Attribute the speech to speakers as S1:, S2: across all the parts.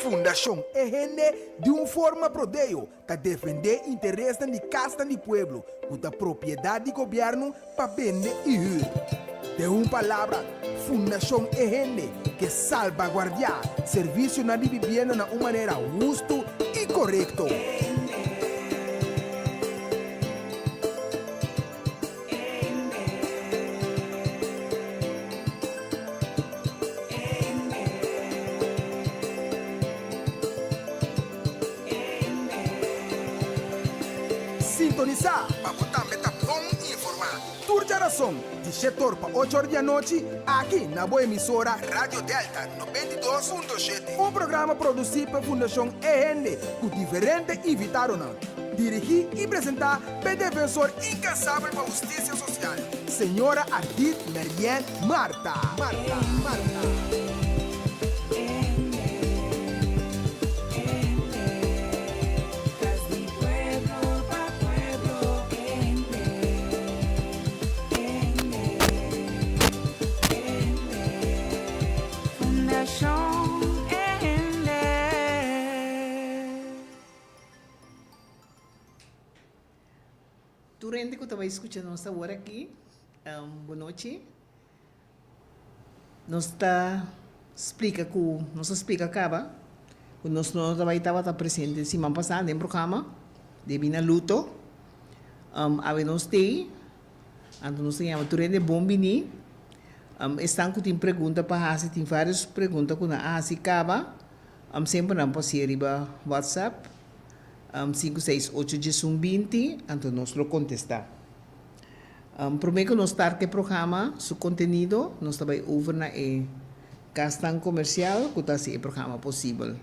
S1: Fundashon E Hende di un forma prodeo ta defendé interesnan di kasnan di pueblo ku ta propiedat di gobièrnu pa bende i hür. Den un palabra, Fundashon E Hende ke salbaguardiá servisionan di bibienda na un manera hustu i korekto. Sintonisá pa bo tambe ta bon informá. Tur djarason di shetor pa ochor di anochi aki na bo emisora Radio Delta 92.7. Un programa produsí pa Fundashon E Hende ku diferente invitadonan. Dirigí i presentá p'e defensor inkansabel pa hustisia sosial, señora Ardith Merien Martha. Martha. Martha.
S2: Tur hende ku ta bai skucha nos awor aki, bonochi. Nos ta splika ku, nos a splika kaba ku nos no ta bai tabata presente siman pasá den programa debí na luto. Awe nos t'ei, anto nos ta yama tur hende bon biní. Esnan ku tin pregunta pa hasi, tin vários pregunta ku nan a hasi kaba, semper nan por hasié riba WhatsApp. 5 6 8 11 20, anto nos lo kontestá. Promé ku nos start e programa su kontenido, nos ta bai over na e kasnan komersial ku ta hasi e programa posibel.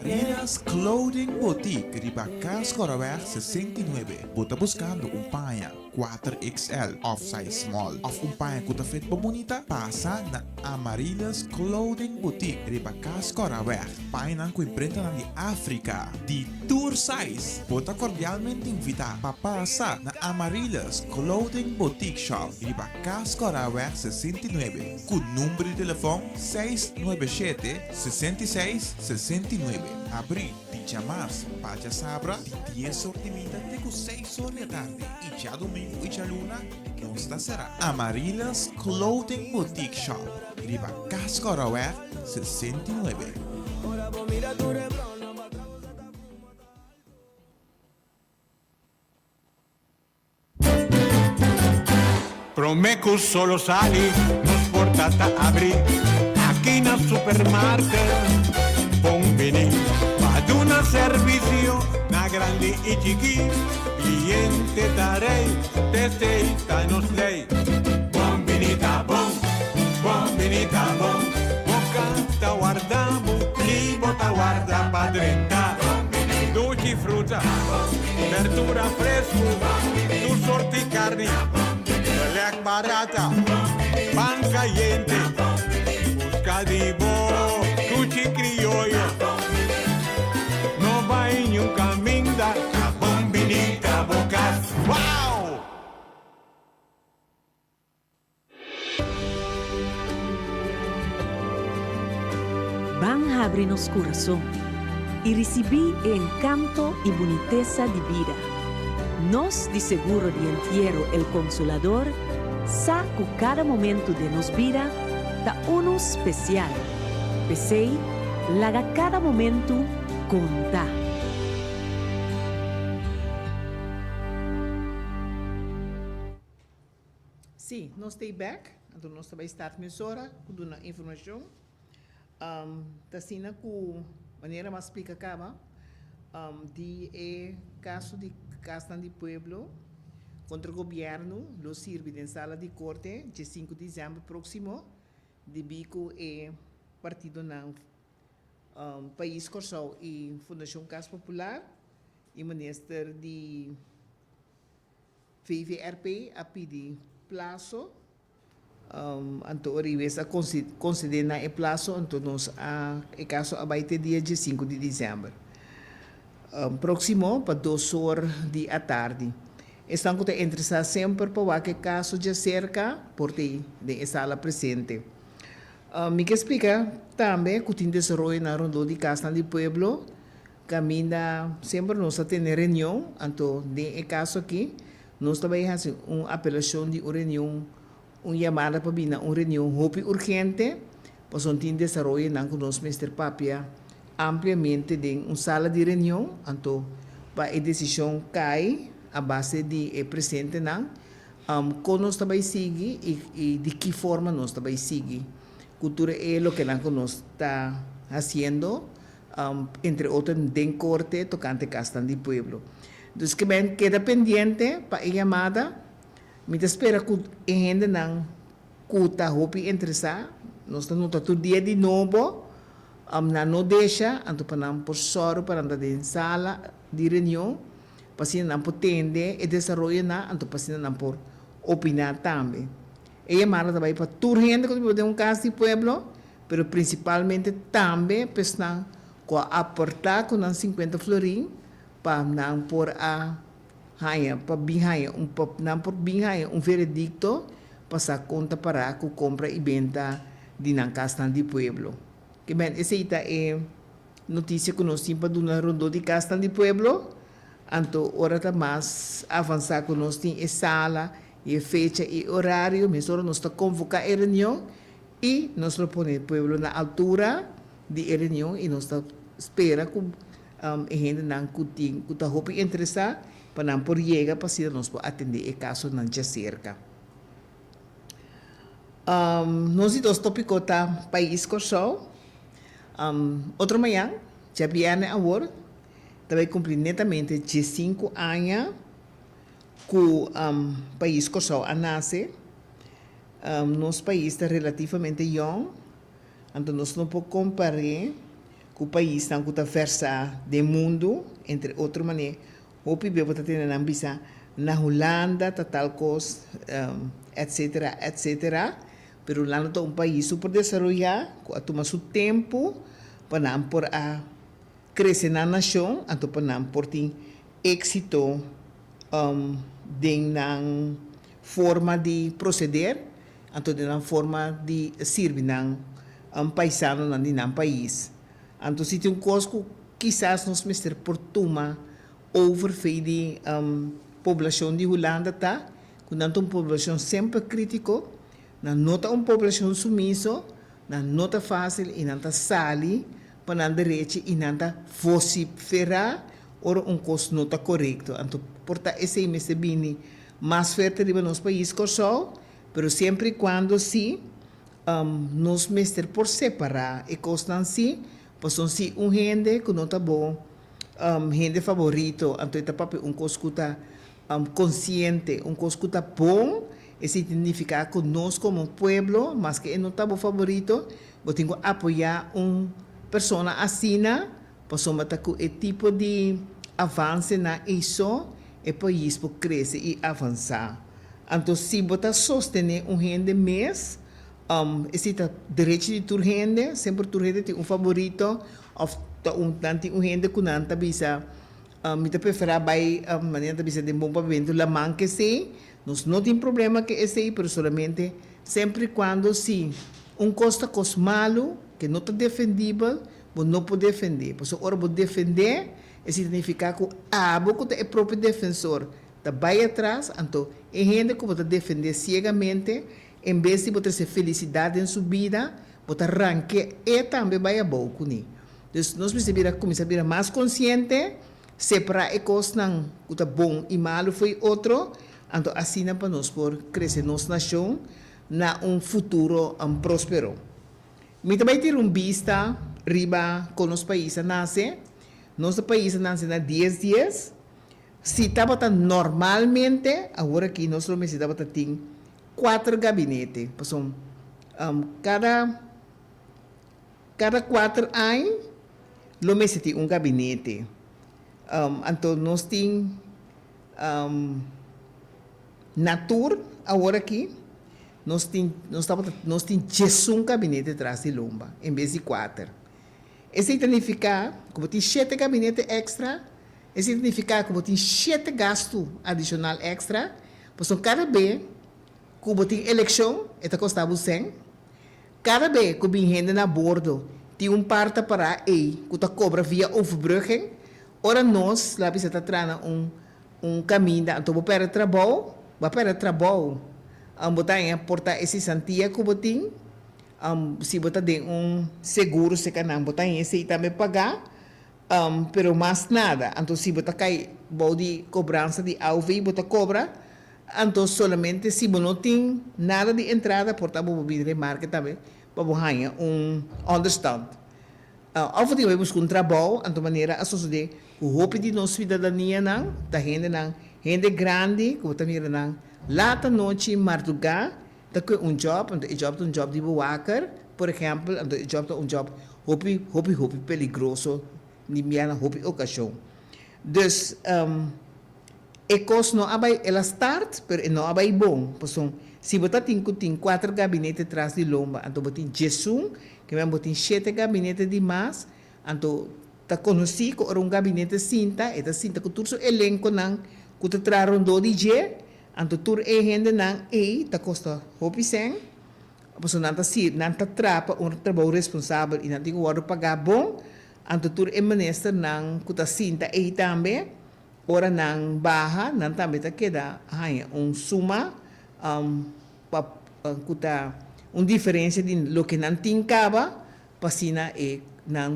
S3: Ria's Clothing Boutique riba Cas Coraweg 69. Bo ta buskando un paña 4 XL òf size small òf un paña ku ta fit bo bunita? Pasa na Amarilla's Clothing Boutique riba Cas Coraweg. Pañanan ku imprentanan di Afrika di tur size. Bo ta kordialmente invitá pa pasa na Amarilla's Clothing Boutique Shop riba Cas Coraweg 69 ku number di telefòn 697 66 69. Abrí di djamars pa djasabra di dies or di minta te ku seis or di atardi i djadumingu i djaluna nos ta será. Amarilla's Clothing Boutique Shop riba Cascoraweg 69.
S4: Prome cu solo sali, nos porta ta abri aki na supermarket. Bon bini pa duna servicio na grandi y chiki. Cliente ta rey, t'esey ta nos ley. Bon bini ta bon, bon bini ta bon. Bo cas ta warda bo, ni bo ta warda pa drenta. Duchi fruta, berdura fresku, tur sorti karni, belèk barata, pan kayente, buska di bo duchi krioyo. No bai niun kaminda, ta bon bini ta bo kas. Wow!
S5: Ban habri nos kurason i risibí e enkanto i bunitesa di bida. Nos di Seguro di Entiero El Consolador sa ku kada momentu den nos bida ta unu spesial. P'esei, laga kada momentu konta!
S2: Sí, nos ta ei bek, anto nos ta bai start mesora ku duna informashon. Ta asina ku manera mas splika kaba di e kaso di kasnan di pueblo kontra gobièrnu lo sirbi den sala di korte dje sinku di desèmber próksimo debí ku e partidonan Pais Kòrsou i Fundashon Kas Popular i minister di VVRP a pidi plaso, anto ora Iwes a concede nan e plaso, anto nos a e caso a bay te dia diesinku di december proximo pa dos or di atardi. Esnan cu ta interesa semper pa wak e caso djacerca por ta den e sala presente. Mi ke splika tambe ku tin desaroyonan rondó di kasnan di pueblo kaminda semper nos ta tene reunion, anto den e kaso aki nos ta bai hasi un apelashon di un reunion, un yamada pa bini na un reunion hopi urgente pasobra tin desaroyonan ku nos mester papia ampliamente den un sala di reunion, anto pa e desishon kai a base di e presentenan. Kon nos ta bai sigui i di ki forma nos ta bai sigui ku tur e lokenan ku nos ta hasiendo, entre otro den korte tokante kasnan di pueblo. Dus ke men keda pendiente pa e yamada. Mi ta spera ku e hendenan ku ta hopi interesá, nos ta nota tur dia di nobo, nan no desha, anto pa nan por sòru pa nan ta den sala di reunion. Pa asina nan por tende e desaroyonan, anto pa asina nan por opiná tambe. E yamada ta bai pa tur hende ku ta biba den un kas di pueblo, pero prinsipalmente tambe pa esnan ku a aportá ku nan sinkuenta florin pa nan por a haña pa bin haña un pa nan por bin haña un veredikto pa sa kon ta pará ku kompra i benta di nan kasnan di pueblo. Ke men esei ta e. Noticia cu nos tin pa duna rondó di casnan di pueblo, anto ora ta mas avansa cu nos tin e sala y e fecha y e horario, mesora nos ta convoca e reunion y nos lo pone e pueblo na altura di e reunion y nos ta spera cu e hendenan cu tin cu ta hopi interesa pa nan por yega pa asina nos por atende e casonan djacerca. Nos di dos topico ta Pais Corsou. Otro mañan, djabièrnè awor, ta bai kumpli netamente diesinku aña ku pais Kòrsou a nase. Nos pais ta relativamente yòn, anto nos no por kompar'é ku paisnan ku ta vèrsá den mundu, entre otro manera hopi bia bo ta tende nan bisa na Hulanda ta tal kos, etsetera, etsetera. Pero Hulanda ta un pais super desaroyá ku a tuma su tempu pa nan por a krese nan nashon anto pa nan por tin éksito den nan forma di proseder anto den nan forma di sirbi nan paisanonan di nan pais. Anto si tin un kos ku kisas nos mester por tuma over fei di poblashon di Hulanda ta ku nan ta un poblashon semper krítiko, nan no ta un poblashon sumiso, nan no ta fásil i nan ta sali pa nan derechi i nan ta vosiferá ora un kos no ta korekto. Anto por ta esei mester bini mas fuerte riba nos pais Kòrsou, pero siempre i kuando si nos mester por separá e kosnan si, pasobra si un hende ku no ta bo hende favorito anto e ta papia un kos ku ta Konsiente, un kos ku ta bon, esei ta nifiká ku nos komo pueblo, maske e no ta bo faborito, bo tin ku apoyá un persona asina, pasobra ta ku e tipo di avansenan ei so e pais por krese i avansá. Anto si bo ta sostené un hende mes, esei ta derecho di tur hende, semper tur hende tin un faborito òf ta un nan tin un hende ku nan ta bisa, Mi ta preferá bai, manera ta bisa den bon papiamentu, laman ke esei. Nos no tin problema ke esei, pero solamente semper i kuando si un kos ta kos malu, ke no ta defendibel, bo no por defendé. Pasobra ora bo defendé, esei ta nifiká ku abo ku ta e propio defensor ta bai atras, anto e hende ku bo ta defendé siegamente, en bes di bo trese felisidat den su bida, bo ta rank'é e tambe bai abou kuné. Dus nos mester bira kuminsá bira mas konsiente, separá e kosnan ku ta bon i malu fo'i otro, anto asina pa nos por krese nos nashon na un futuro próspero. Mi ta bai tira un bista riba kon nos pais a nase. Nos pais a nase na dies dies. Si tabata normalmente, awor aki nos lo mester tabata tin kuater gabinete, pasobra kada. Kada kuater añ lo mester tin un gabinete. Anto nos tin na tur awor aki nos tin nos tabata nos tin diesun gabinete tras di lomba en bes di kuater. Esei ta nifiká ku bo tin shete gabinete èkstra, esei ta nifiká ku bo tin shete gastu adishonal èkstra, pasobra kada be ku bo tin elekshon e ta kosta bo sèn. Kada be ku bin hende na bordo tin un par ta pará ei ku ta kobra via overbrugging. Ora nos la bisa ta traha na un un kaminda anto bo pèrdè trabou, bo a pèrdè trabou. Bo ta haña por ta e sisantia ku bo tin, si bo ta den un seguro serka nan bo ta haña esei tambe pagá, pero mas nada. Anto si bo ta kai bou di kobransa di AOV bo ta kobra. Anto solamente si bo no tin nada di entrada por ta bo por bini remarke tambe pa bo haña un onderstand. Of bo tin ku bai buska un trabou, anto manera a sosode ku hopi di nos suidadanianan ta hendenan, hende grandi ku bo ta mira nan laat anochi, mardugá ta kue un job, anto e job ta un job di bewaker por ehèmpel, anto e job ta un job hopi hopi hopi peligroso di mia na hopi okashon. Dus. E kos no a bai, el a start, pero e no a bai bon. Pasobra si bo ta tin ku tin kuater gabinete tras di lomba, anto bo tin diesun, ke men bo tin shete gabinete di mas, anto ta konosí ku ora un gabinete sinta, e ta sinta ku tur su elenkonan ku ta traha rondó di dje, anto tur e hendenan ei ta kosta hopi sèn, pasobra nan ta sir, nan ta traha pa un trabou responsabel i nan tin ku wòrdu pagá bon, anto tur e ministernan ku ta sinta ei tambe, Ora nan baha, nan tambe ta keda haña un suma pa ku ta un diferensia di loke nan tin kaba pa asina e nan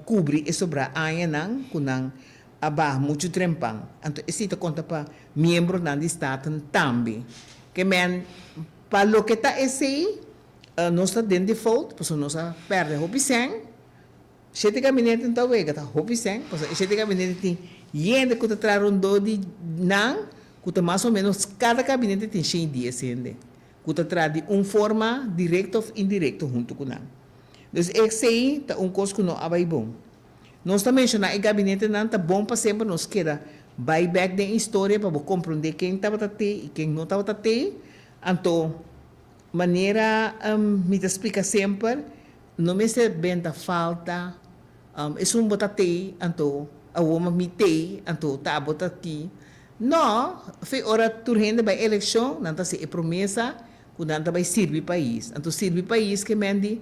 S2: kubri e sobrá añanan ku nan a baha muchu trempan. Anto esei ta konta pa miembronan di Staten tambe. Ke men pa loke ta esei nos ta den default pasobra nos a pèrdè hopi sèn. Shete gabinete no ta wega, ta hopi sèn, pasobra e shete gabinete tin hende ku ta traha rondó di nan, ku ta mas o ménos kada gabinete tin shen i dies hende ku ta traha di un forma direkto òf indirekto huntu ku nan. Dus esei ta un kos ku no a bai bon. Nos ta menshoná e gabinetenan ta bon pa semper nos keda bai bèk den historia pa bo komprondé ken tabata te i ken no tabata te. Anto manera mi ta splika semper, No mester benta falta, esun bo ta tei, anto awor ma mi tei, anto ta abo ta ki. No, fe ora tur hende bai elekshon, nan ta hasi e promesa ku nan ta bai sirbi pais. Anto sirbi pais ke men di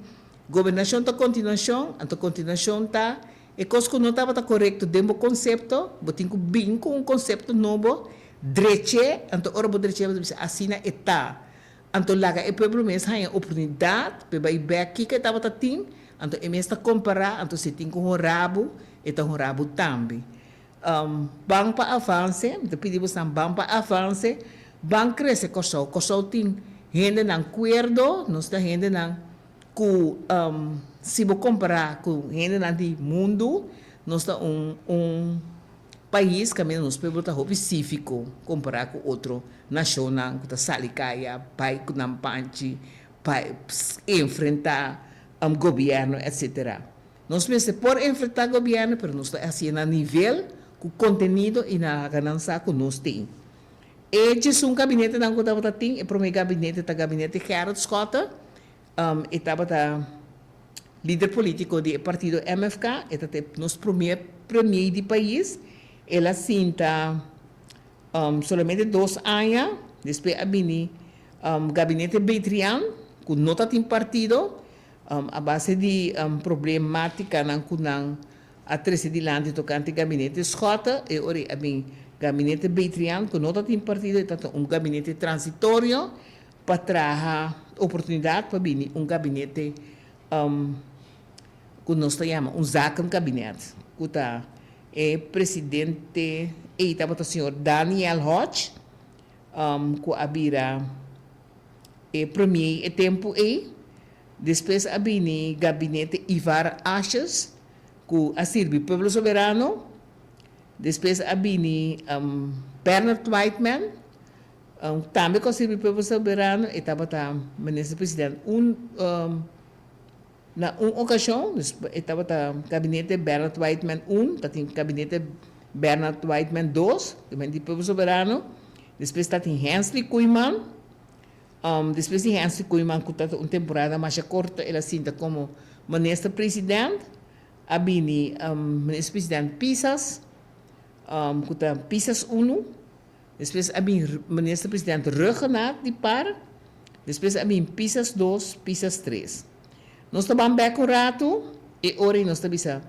S2: gobernashon ta kontinuashon, anto kontinuashon ta e kos ku no tabata korekto den bo konsepto, bo tin ku bin ku un konsepto nobo, drech'é, anto ora bo drech'é bo ta bisa asina e ta. Anto laga e pueblo mes haña oportunidat p'e bai bek kiko e tabata tin, anto e mes ta kompará, anto si e tin ku honrá bo, e ta honrá bo tambe. Ban pa avanse, mi ta pidi bosnan ban pa avanse, ban krese Kòrsou. Kòrsou tin hendenan kuerdo, nos ta hendenan ku si bo kompará ku hendenan di mundu, nos ta un un. Pais kaminda nos pueblo ta hopi síviko kompará ku otro nashonnan ku ta sali kaya bai ku nan panchi pa enfrentá gobièrnu etsetera. Nos mester por enfrentá gobièrnu pero nos ta hasié na nivel ku kontenido i na haga nan sa ku nos tin. E djesun gabinetenan ku tabata tin, e promé gabinete ta gabinete Gerrit Schotte, e tabata. Lider politico di e partido MFK, e ta te nos prome premier di pais. El a sinta solamente dos aña, despues a bini gabinete Betrian, cu no ta tin partido, a base di problematicanan cu nan a trece dilanti tocante gabinete Schotte, e ora a bin gabinete Betrian, cu no ta tin partido, e ta un gabinete transitorio, pa traha oportunidat pa bini un gabinete ku nos ta yama un zakenkabinet ku ta e presidente ei tabata señor Daniel Hodge ku a bira e premier e tempu ei. Despues a bini gabinete Ivar Asjes ku a sirbi Pueblo Soberano. Despues a bini Bernard Whiteman. Tambe ku a sirbi Pueblo Soberano e tabata Minister President un na un okashon, dus e tabata Gabinete Bernard Whiteman un, ta tin Gabinete Bernard Whiteman dos, di Pueblo Soberano, despues ta tin Hensley Koeiman, despues di Hensley Koeiman ku ta un temporada masha korto el a sinta komo Minister President, a bini Minister President Pisas ku ta Pisas unu. Despues a bin Minister President Rhuggenaath di par. Despues a bin Pisas dos, Pisas tres. Nos ta ban bek un ratu, e ora ei nos ta bisa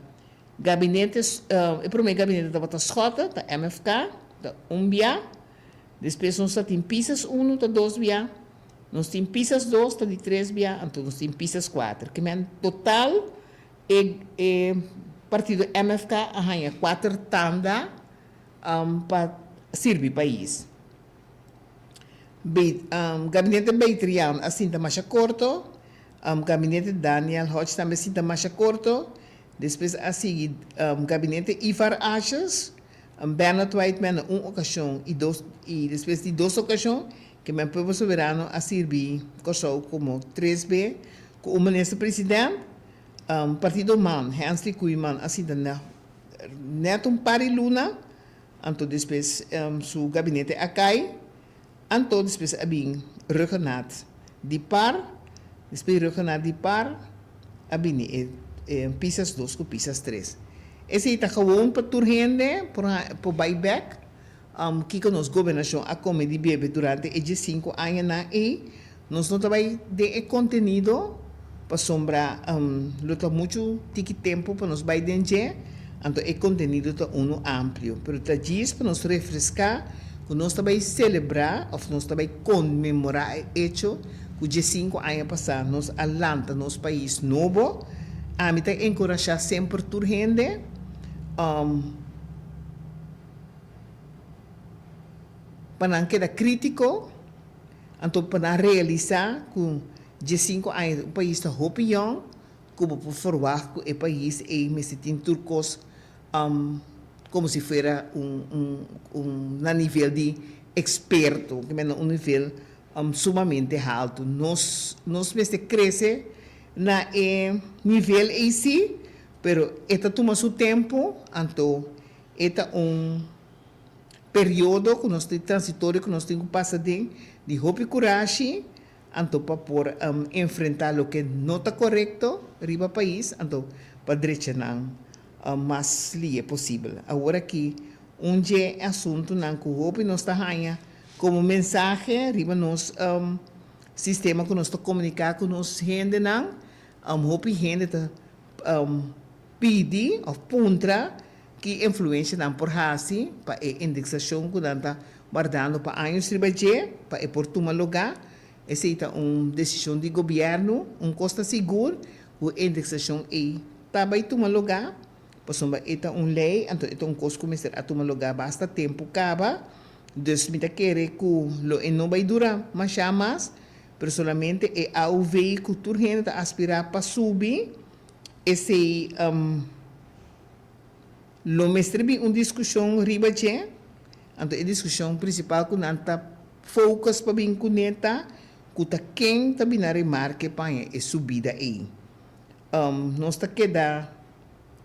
S2: gabinete, e promé gabinete tabata Schotte, ta MFK, ta un bia. Despues nos ta tin Pisas unu, ta dos bia. Nos tin Pisas dos, ta di tres bia, anto nos tin Pisas kuater. Ke men total e e partido MFK a haña kuater tanda pa sirbi pais. Gabinete Beitrian a sinta masha korto, Gabinete Daniel Hodge tambe a sinta masha korto, despues a sigui Gabinete Ivar Asjes, Bernard Whiteman na un okashon i dos i despues di dos okashon ke men Pueblo Soberano a sirbi Kòrsou komo tres be ku un minister president, Partido man, Hensley Koeiman a sinta nèt un par di luna. Anto despues su gabinete a kai, anto despues a bin Rhuggenaath di par, despues di Rhuggenaath di par a bini e Pisas dos ku Pisas tres. Esei ta gewoon pa tur hende por por bai bek kiko nos gobernashon a kome di bebe durante e diesinku añanan ei. Nos no ta bai den e kontenido pasobra lo ta muchu tiki tempu pa nos bai den dje, anto e kontenido ta unu amplio. Pero ta djis pa nos refreská ku nos ta bai selebrá òf nos ta bai konmemorá e echo ku diesinku aña pasá nos a lanta nos pais nobo. Ami ta enkurashá semper tur hende pa nan keda krítiko. Anto pa nan realisá ku diesinku aña un pais ta hopi yòn, ku bo por ferwagt ku e pais ei mester tin tur kos komo si fuera un un un na nivel di eksperto, ke mester na un nivel sumamente haltu. Nos nos mester krese na e nivel ei sí, pero e ta tuma su tempu, anto e ta un. Periodo ku nos tin transitorio ku nos tin ku pasa den di hopi kurashi anto pa por enfrenta loke no ta korekto riba pais anto pa drecha nan mas lie posibel. Awor aki un dje asuntunan ku hopi nos ta haña komo mensahe riba nos sistema ku nos ta komunika ku nos hendenan, hopi hende ta pidi òf puntra Ki influencia nan por haci pa e indexacion cu nan ta wardando pa años riba dje pa e por tuma lugar? Esey ta un decision di gobierno. Un cos ta sigur cu e indexacion ey ta bay tuma lugar pasobra e ta un ley anto e ta un cos cu mester a tuma lugar basta tempo caba. Dus mi ta kere cu lo e no bay dura masha mas pero solamente e AOV cu tur hende ta aspira pa subi esey. Lo mester bin un diskushon riba dje, anto e diskushon prinsipal ku nan ta focus pa bin kuné ta ku ta ken ta bina remarke paña e subida ei. Nos ta keda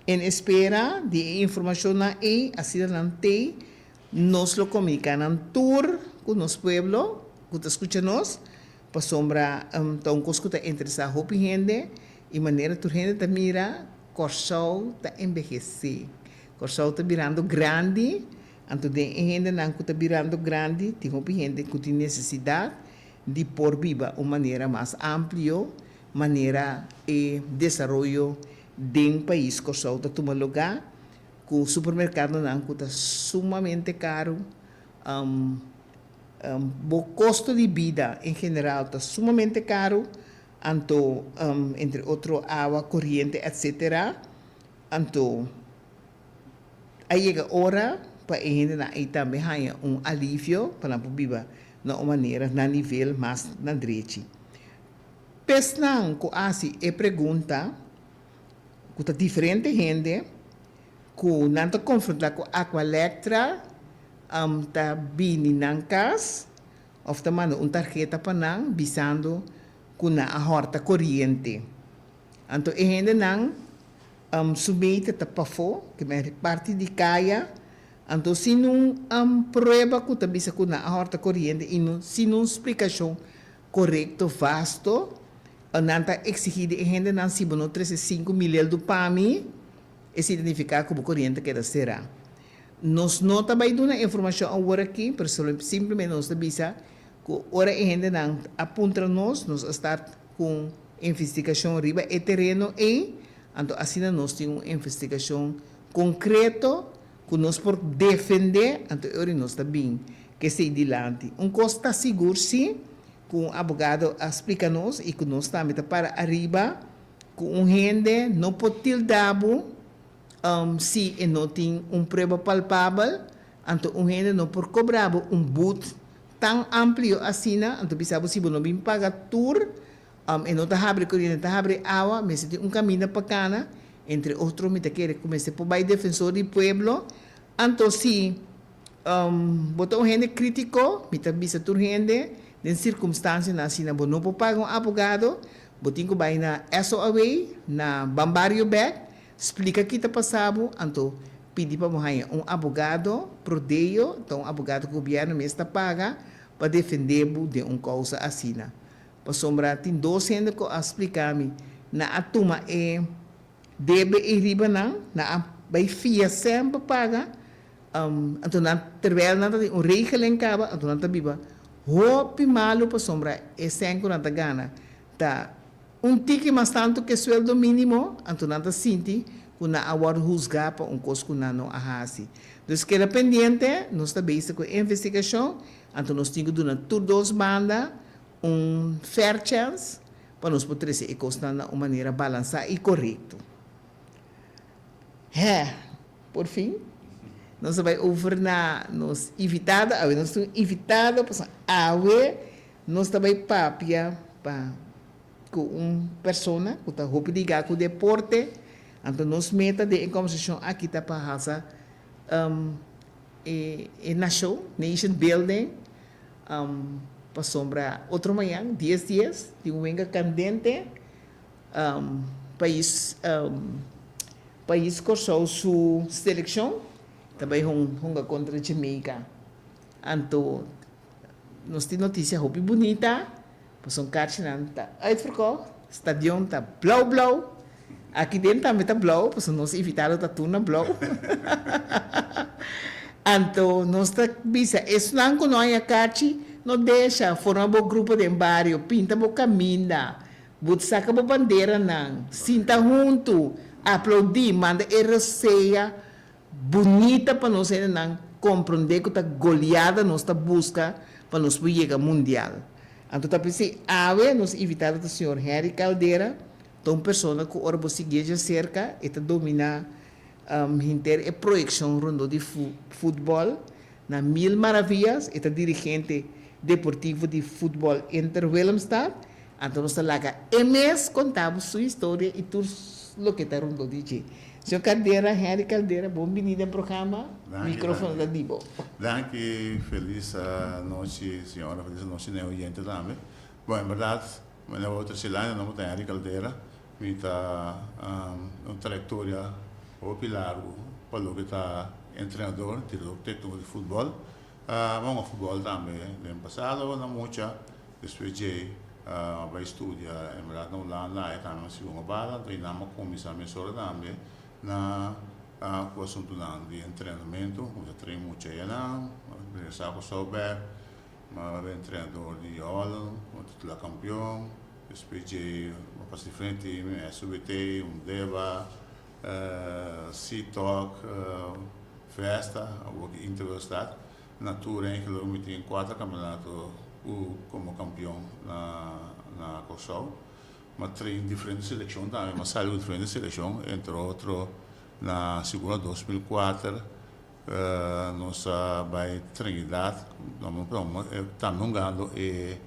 S2: en espera di e informashonnan ei, asina nan t'ei, nos lo komuniká nan tur ku nos pueblo ku ta skucha nos, pasobra ta un kos ku ta interesá hopi hende i manera tur hende ta mira Kòrsou ta enbehesé. Kòrsou ta birando grandi, anto den e hendenan ku ta birando grandi tin hopi hende ku tin nesesidat di por biba un manera mas amplio, manera e desaroyo den pais Kòrsou ta tuma lugá, ku supermerkadonan ku ta sumamente karu, bo kosto di bida en general ta sumamente karu. Anto entre otro awa, koriente etc. Anto a yega ora pa e hendenan ei tambe haña un alivio pa nan por biba na un manera na nivel mas na drechi. Pesnan ku hasi e pregunta ku ta diferente hende ku nan ta konfrontá ku Aqualectra ta bini nan kas Of ta manda un tarheta pa nan bisando ku nan a hòrta koriente. Anto e hendenan su meter ta pafó, ke men parti di kaya, anto sin un prueba ku ta bisa ku nan a hòrta koriente i no sin un splikashon korekto, vasto, nan ta eksigí di e hendenan si bo no trese 5000 eldu pa mi, esei ta nifiká ku bo koriente keda será. Nos no ta bai duna informashon awor aki, pero simplemente nos ta bisa. ku ora e hendenan a puntra nos, nos a start ku un investigashon riba e tereno ei, anto asina nos tin un investigashon konkreto ku nos por defendé, anto e ora nos ta bin ku esei dilanti. Un kos ta sigur sí, ku un abogado a splika nos i ku nos tambe ta para ariba, ku un hende no por tilda bo si e no tin un prueba palpabel, anto un hende no por kobra bo un but tan amplio asina, anto bisa bo si bo no bin paga tur, e no ta habri koriente, ta habri awa, mester tin un kaminda pa kana, entre otro mi ta kere ku mester por bai Defensor di Pueblo, anto si bo ta un hende kritiko, mi ta bisa tur hende den sirkumstansianan asina bo no por paga un abogado, bo tin ku bai na SOAW, na Ban Bario bek, Splika ki ta pasa bo, anto pidi pa bo haña un abogado pro deo, ta un abogado ku gobièrnu mes ta paga pa defendé bo den un kousa asina. Pasobra tin dos hende ku a splika mi, nan a tuma e debe ei riba nan, nan a bai fia sèn pa paga, anto nan terwèl nan ta tin un regeling kaba, anto nan ta biba hopi malu pasobra e sèn ku nan ta gana ta Un tiki mas tantu ku e sueldo mínimo, anto nan ta sinti ku nan a wòrdu husgá pa un kos ku nan no a hasi. Dus keda pendiente, nos ta bezig ku e investigashon, anto nos tin ku duna tur dos banda un fair chance pa nos por trese e kosnan na un manera balansá i korekto. Hè, por fin nos a bai over na nos invitado. Awe nos tin un invitado pasobra awe Nos ta bai papia pa ku un persona ku ta hopi ligá ku deporte, anto nos meta den e kòmbersashon aki ta pa hasa e e nashon, nation building, pasobra otro mañan dies dies tin un wenga kandente pais pais Kòrsou su selekshon ta bai hunga kontra Jamaica, anto Nos tin noticia hopi bunita, pasobra karchinan ta uitverkocht, stadion ta blauw blauw, aki den tambe ta blauw, pasobra nos invitado ta tur na blauw. Anto nos ta bisa esnan ku no haña karchi, no desha, forma bo grupo den bario, pinta bo kaminda, bo saka bo banderanan, sinta huntu, aplaudí, manda e rosea Bunita pa nos hendenan comprende cu ta goleada nos ta busca pa nos por yega mundial. Anto ta p'esey awe nos invitado ta señor Henry Caldera, ta un persona cu ora bo siguié djacerca e ta domina henter e proyeccion rondó di futbol na mil maravillas, e ta dirigente deportivo di futbol Inter Willemstad, anto nos ta laga e mes conta bo su historia y tur loke ta rondó di dje. Señor Caldera, Henry Caldera, bon bini den programa, microfono ta di bo.
S6: Danki, felis nochi señora, felis nochi na e oyente tambe. Bon, en berdad, manera bo ta Celania, mi nomber ta Henry Caldera, mi ta un trayectoria hopi largo pa loke ta entrenador, director tecnico di futbol. Mi a hunga futbol tambe den pasado na mucha, despues djey mi a bay studia en berdad na Hulanda, aya tambe mi a sigui hunga bala, anto einan mi a cuminsa mesora tambe na cu asuntonan di entrenamento, cuminsa train mucha ayanan, mi a regresa Curaçao bek, mi a bira entrenador di Holland, mi a titula campeon, despues djey mi a pasa diferente team, SWT, Undeba, Seatalk, Vesta, awor ki Interwelstad. Na tur eigenlijk mi tin kuater kampeonato ku komo kampeon na na Kòrsou. Mi a train diferente selekshon tambe, mi a sali ku diferente selekshon, entre otro na sigur na 2004 nos a bai Trinidad, tambe hungando e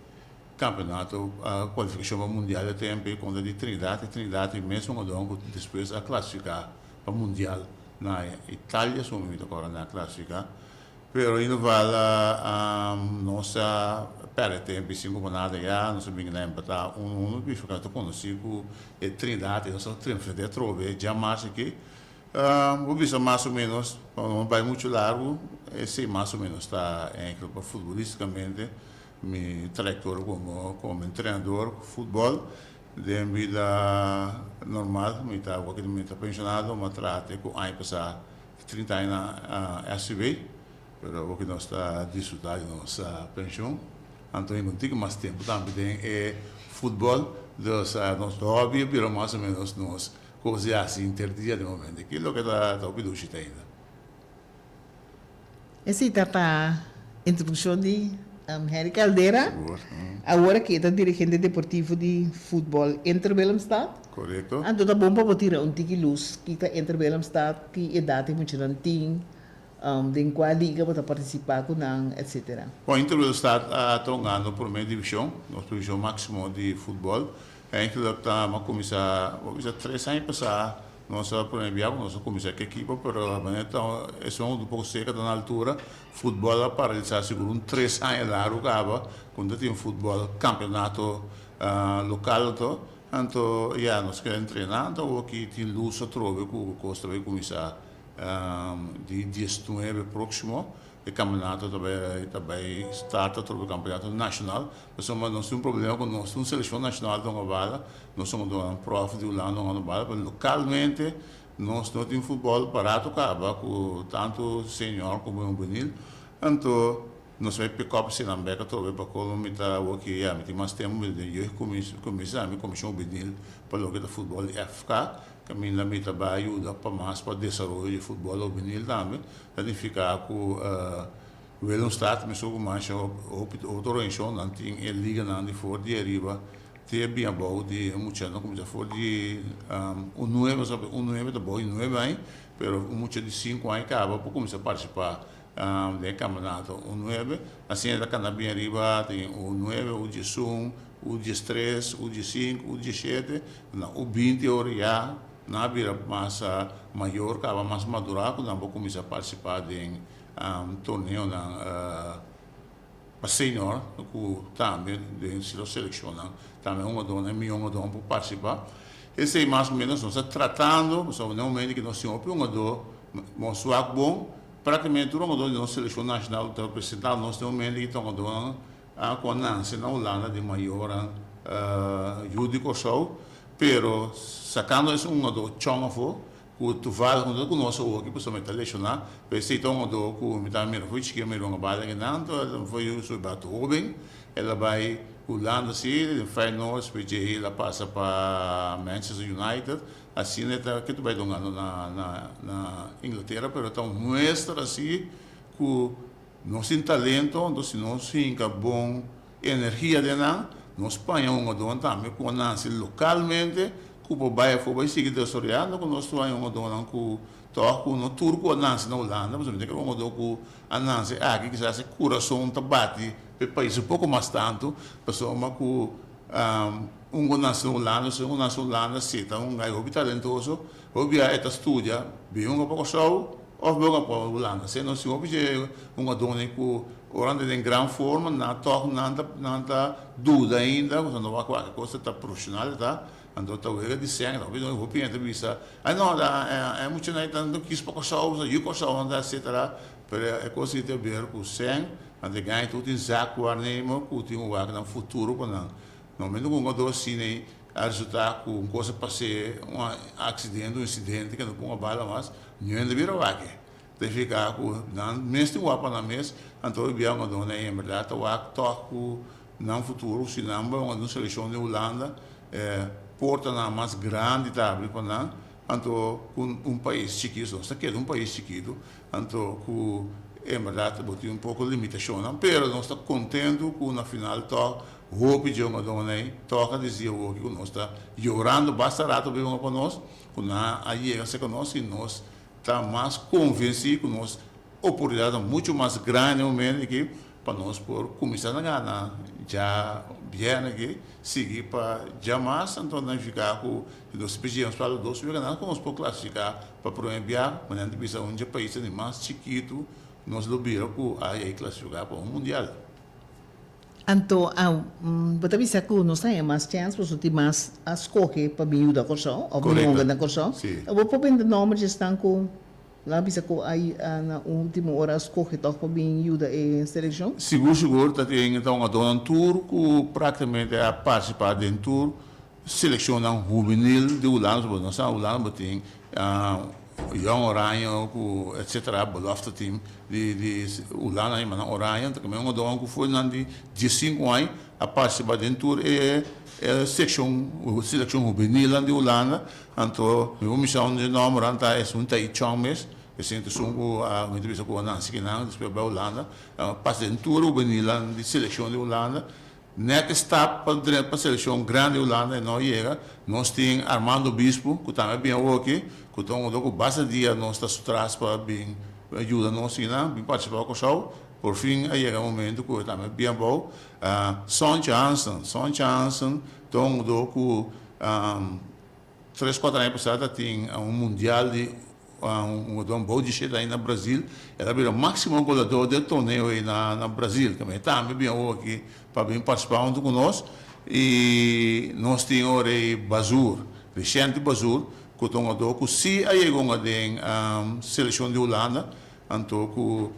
S6: Campeonato cualificacion pa mundial e tempo e contra di Trinidad y Trinidad e mes hungador cu despues a clasifica pa mundial na Italia su mi ta corda nan a clasifica pero in geval nos a perde tempo y sin como nada ya nos a bini na empata uno uno pasobra nos ta conoci cu e Trinidad y nos a enfrenta atrobe djamars aki. Bo bisa mas o menos, pa no bai mucho largo, esey mas o menos ta eigenlijk pa futbolisticamente mi trayectoria como como entrenador futbol. Den bida normal mi ta awor mi ta pensionado, mi a traha te cu aña pasa 30 aña na SCB, pero awor nos ta disfruta di nos pension. Anto mi tin mas tempu tambe den e futbòl, dus nos hòbi a bira mas o ménos nos kos di hasi inter dia den momento aki, loke ta hopi dushi te ainda.
S2: Esei ta pa introdukshon di Henry Caldera, awor aki e ta dirigente deportivo di futbòl Inter Willemstad.
S6: Korekto.
S2: Anto ta bon pa bo tira un tiki lus ki ta Inter Willemstad, ki edat e muchanan tin, Den kua liga bo ta partisipá ku nan, etsetera.
S6: Bon, Inter Willemstad a ta hungando promé divishon, nos divishon máksimo di futbòl. Eigenlijk ta a kuminsá, bo bisa tres aña pasá nos a promé bia ku nos a kuminsá ku ekipo, pero manera ta esun un poko seka ta na altura, futbòl a paralisá sigur un tres aña largu kaba ku no ta tin futbòl kampeonato lokal anto. Anto ya nos keda entrená, anto awoki tin lus atrobe ku kos ta bai kuminsá. Di diesnuebe próksimo e kampeonato ta bai ta bai start atrobe kampeonato nashonal pasobra nos tin un problema ku nos tin un selekshon nashonal ta hunga bala nos ta hunga prof di Hulanda hunga bala pero lokalmente nos no tin futbòl barato kaba ku tantu senior komo hubenil anto nos bai pick up eseinan bek atrobe pa komo mi ta awoki ya mi tin mas tempu mi ta den jeugd kuminsá mi komishon hubenil pa loke ta futbòl di FK. Kaminda mi ta bai yuda pa mas pa desaroyo di futbòl hubenil tambe, ta nifiká ku Willemstad mesun ku masha hopi otro organisashonnan tin e liganan di for di ariba te bin abou di e muchanan kuminsá for di un nuebe, un nuebe ta bou di nuebe aña, pero un mucha di sinku aña kaba por kuminsá partisipá den e kampeonato un nuebe, asina ta kanda bin ariba tin un nuebe, un diesun, un diestres, un diesinku, un diesshete, Na un 20 ora ya nan a bira mas mayor kaba mas madurá ku nan por kuminsá partisipá den torneonan pa senior ku tambe den sierto selekshonnan tambe hungadónan e mihó hungadónan por partisipá. Esei mas o ménos nos ta tratando pasobra na e momento ku nos tin hopi hungadó nos wak bon praktikamente tur hungadó di nos selekshon nashonal ta representá nos den e momento ku ta hungadónan ku a nanse na Hulanda di mayornan yu di Kòrsou, pero sakando es un hungadó chòn afó ku toevallig no ta konosé hopi pasobra mi ta leshoná, pero esei ta un hungadó ku mi ta mira for chikí mi runga bala akinan, anto for yu su batu hóben el a bai Hulanda si den Feyenoord despues dje el a pasa pa Manchester United, asina e ta ke ta bai dongando na na Inglatera, pero ta un muestra si ku Nos tin talento, anto si nos hinka bon energia den nan, nos paña hungadónan tambe ku a nase lokalmente ku por bai afó bai sigui desaroyando ku nos tur haña hungadónan ku tòg ku no tur ku a nase na Hulanda, pasobra mi ta kere hungadó ku a nase aki kisas e kurason ta bati pa e pais un poko mas tantu, pasobra ku un ku a nase na Hulanda, si un ku nase na Hulanda si ta un gai hopi talentoso, hopi bia e ta studia bin hunga pa Kòrsou. Of bo ka por Hulanda. Se nos tin hopi dje hungadónan ku ora nan ta den gran forma nan tòg nan ta nan ta duda ainda pasobra no wak wak e kos ta profeshonal ta anto ta wega di sèn hopi hopi hende ta bisa ai no ta e muchanan ei ta no kis pa Kòrsou pasobra yu Kòrsou nan ta etsetera pero e kos ei ta ber ku sèn anto e gana tur tin zaakwaarnemer ku tin wak nan futuro pa nan na momento ku un hungadó asina ei a resultá ku un kos a pas'é un aksidente un insidente ke no por hunga bala mas. Ñu hende bira wak e. Ta nifiká ku nan mes tin wak pa nan mes, anto e bia un dona ei enbèrdat ta wak tòg ku nan futuro si nan bai un selekshon di Hulanda e portanan mas grandi ta abri pa nan, anto ku un pais chikitu, nos ta keda un pais chikitu, anto ku enbèrdat bo tin un poko limitashonnan, pero nos ta kontentu ku na final tòg hopi dje un dona ei tòg a disi awoki ku nos ta yorando basta rato pa e hunga pa nos. Ku nan a yega serka nos i nos ta mas konvensí ku nos oportunidat ta muchu mas grandi e momento aki pa nos por kuminsá na gana djabièrnè aki sigui pa djamas anto nan nifiká ku si nos pidjemos pa dos wega nan ku nos por klasifiká pa promé bia manera nan ta bisa un dje paisnan di mas chikitu nos lo bira ku a yega klasifiká pa un mundial.
S2: Anto a bo ta bisa ku nos ta haña mas chèns pasobra tin mas a skohe pa bin yuda Kòrsou òf bin hunga na Kòrsou. Bo por bende nòmber di esnan ku nan a bisa ku a na último ora a skohe tòg pa bin yuda e selekshon?
S6: Sigur sigur ta tin ta hungadónan tur ku práktikamente a partisipá den tur selekshonnan hubenil di Hulanda. Pasobra nos sa Hulanda bo tin. Jong Oranje ku etcetera belofte team di di Hulanda yama nan Oranje ta kome un hungador ku for nan di diesinku aña a participa den tur e e seccion seleccion hubenilnan di Hulanda anto mi por misa un di e nombernan ta esun ta Ichong mes Esei ta esun ku a mi ta bisa ku a nase kinan despues a bai Hulanda a pasa den tur hubenilnan di selekshon di Hulanda. Nèt e stap pa drenta pa selekshon grandi di Hulanda e no yega. Nos tin Armando Obispo ku tambe a bin awoki ku ta un hungadó ku basta dia nos ta su tras pa bin yuda nos kinan bin partisipá pa Kòrsou. Por fin a yega e momento ku e tambe a bin abou. Sontje Hansen, Sontje Hansen ta un hungadó ku Tres kuater aña pasá ta tin un mundial di un hungadó bou di shete aña na Brazil. El a bira máksimo goleadó del torneo ei na Brazil. Tambe e tambe bin awor aki pa bin partisipá huntu ku nos. I nos tin ora ei Bazoer, Richente Bazoer, ku ta un hungadó ku sí a yega hunga den selekshon di Hulanda. Anto ku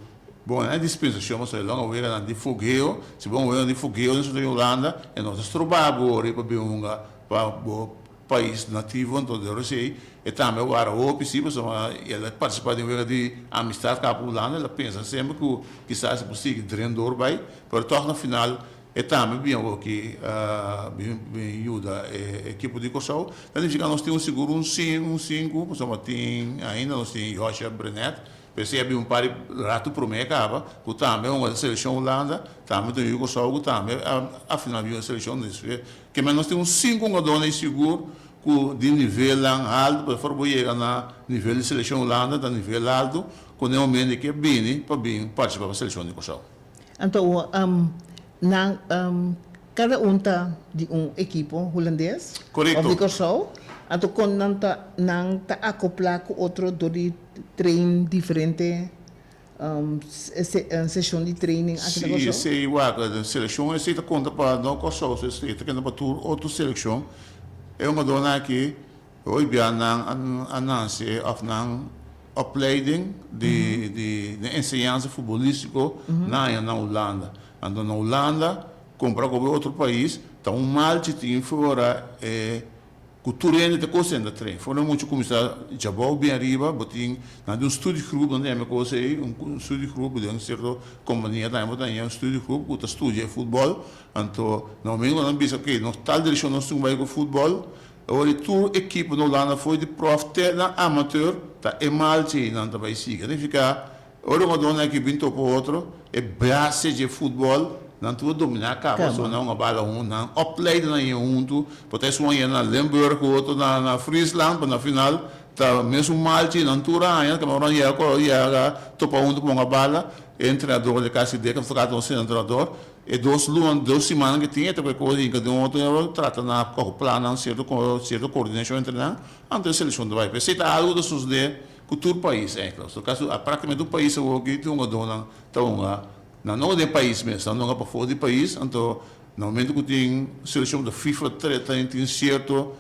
S6: bon e dispensashon pasobra e longa weganan di fogeo. Si bo hunga weganan di fogeo den di Hulanda e no ta strobá bo ora ei pa bin hunga pa bo pais nativo, anto de ora esei e tambe a wara hopi si pasobra el a participa den wega di amistad kaba ku Hulanda, el a pensa semper ku kisas e por sigui dren door bai, pero tog na final e tambe bin awoki bin bin yuda e ekipo di Kòrsou. Ta nifiká nos tin un sigur un un sinku pasobra tin ainda nos tin Josha Brenet, P'esei a bin un par di ratu promé kaba ku tambe a hunga den selekshon Hulanda, tambe tin un yu Kòrsou ku tambe a final bin hunga den selekshon. Ke men nos tin un sinku hungadónan i sigur ku di nivelnan haltu, pasobra for bo yega na nivel di selekshon Hulanda ta nivel haltu ku den momento ke bini pa bin partisipá pa selekshon di Kòrsou.
S2: Anto nan kada un ta di un ekipo hulandes òf di Kòrsou, anto kon nan ta nan ta akoplá ku otro dor di train diferente seshon di training aki na Kòrsou?
S6: Sí, esei wak, selekshon esei ta konta pa no Kòrsou, esei ta kenta pa tur otro selekshon. E hungadónan aki hoy bia nan a nase òf nan opleiding di di enseñansa futbolístiko nan haña na Hulanda. Anto na Hulanda kompara ku otro pais ta un malchi tin for e Ku tur hende ta kos hende ta train. For nan mucha kuminsá djabou bien ariba, bo tin nan tin un studiegroep, nan ta yama e kos ei, un studiegroep den un sierto kompania tambe bo ta haña un studiegroep ku ta studia e futbòl. Anto na momento ku nan bisa oke nos tal direkshon nos tin ku bai ku futbòl, awor di tur ekipo na Hulanda for di prof te na amateur ta e malchi ei nan ta bai sigui. A nifiká Ora un adornan aki bin topa otro, e base dje futbol, nan tur a dominá kaba, so nan a bala huntu, nan opleida nan yen huntu, por ta esun a yen na Limburg, otro na na Friesland, pero na final ta mesun malchi, nan tur a haña, kaba ora nan yega kor yega topa huntu pa hunga bala, e entrenador di kasi deka ta trata nos entrenador, e dos luna, dos simannan ke tin e ta kue kos hinka den otro, trata na kohe plannan, sierto sierto koordinashon entre nan, anto e selekshon ta bai. P'esei ta algu ta sosodé. Ku tur pais eigenlijk. So kaso praktikamente tur pais awor aki tin hungadónan ta hunga nan no den pais mes, nan ta hunga pafó di pais, anto na momento ku tin selekshon di FIFA tin sierto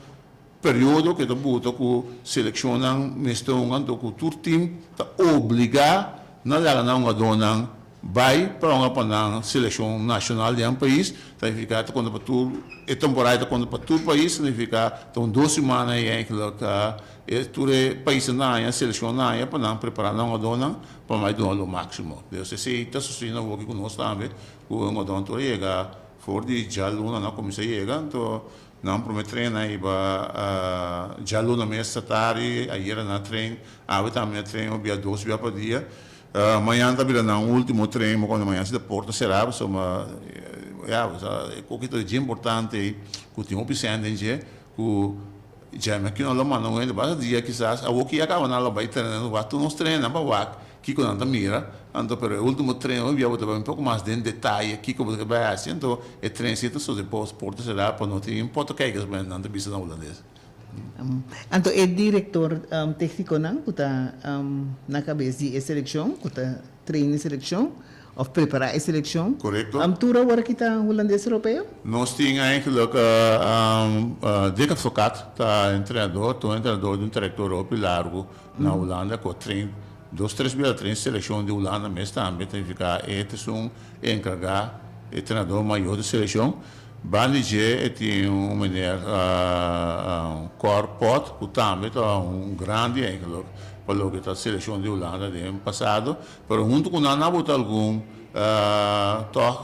S6: periodo ku e ta buta ku selekshonnan mester hunga, anto ku tur tim ta obligá na laga nan hungadónan Bai pa hunga pa nan selekshon nashonal di nan pais, ta nifiká ta konta pa tur, e temporada ta konta pa tur pais, ta nifiká ta un dos simana ei eigentlik e tur e paisnan ta haña, selekshonnan haña pa nan prepará nan hungadónan pa bai duna lo máksimo. Dus esei ta sosodé awoki ku nos tambe, ku e hungadónan tur a yega for di djaluna nan a kuminsá yega, anto nan promé tren a hiba djaluna mes ta tardi, ayera nan a tren, awe tambe nan a tren, un bia dos bia pa dia. Mañan ta bira nan ultimo tren, bo cuando mañan si ta porta cera pasobra ya bo sa e koki ta dje importante ei cu tin hopi cen den dje cu dje mi aki no lo manda un hende basta dia kisas awoki ya caba nan lo bay trena nan wak tur nos trena pa wak kiko nan ta mira anto pero e ultimo tren hopi bia bo ta bay un poco mas den detaye kiko bo ta bay haci anto e tren si ta sosode porta cera pa no tin potokijkers nan ta bisa na hulandes.
S2: Anto e direktor teknikonan ku ta na kabes di e selekshon, ku ta train e selekshon òf prepará e selekshon, tur awor aki ta hulandes europeo?
S6: Nos tin eigenlijk Dick Advocaat ta entrenador, ta un entrenador di un trayektoria hopi largu na Hulanda ku a train dos tres bia a train selekshon di Hulanda mes tambe, ta nifiká e ta esun enkargá e trenador mayor di selekshon. Banda di dje e tin un meneer Cor Pot ku tambe ta un grandi eigenlijk. pa loke ta selekshon di Hulanda den pasado, pero huntu ku nan a bota algun tòg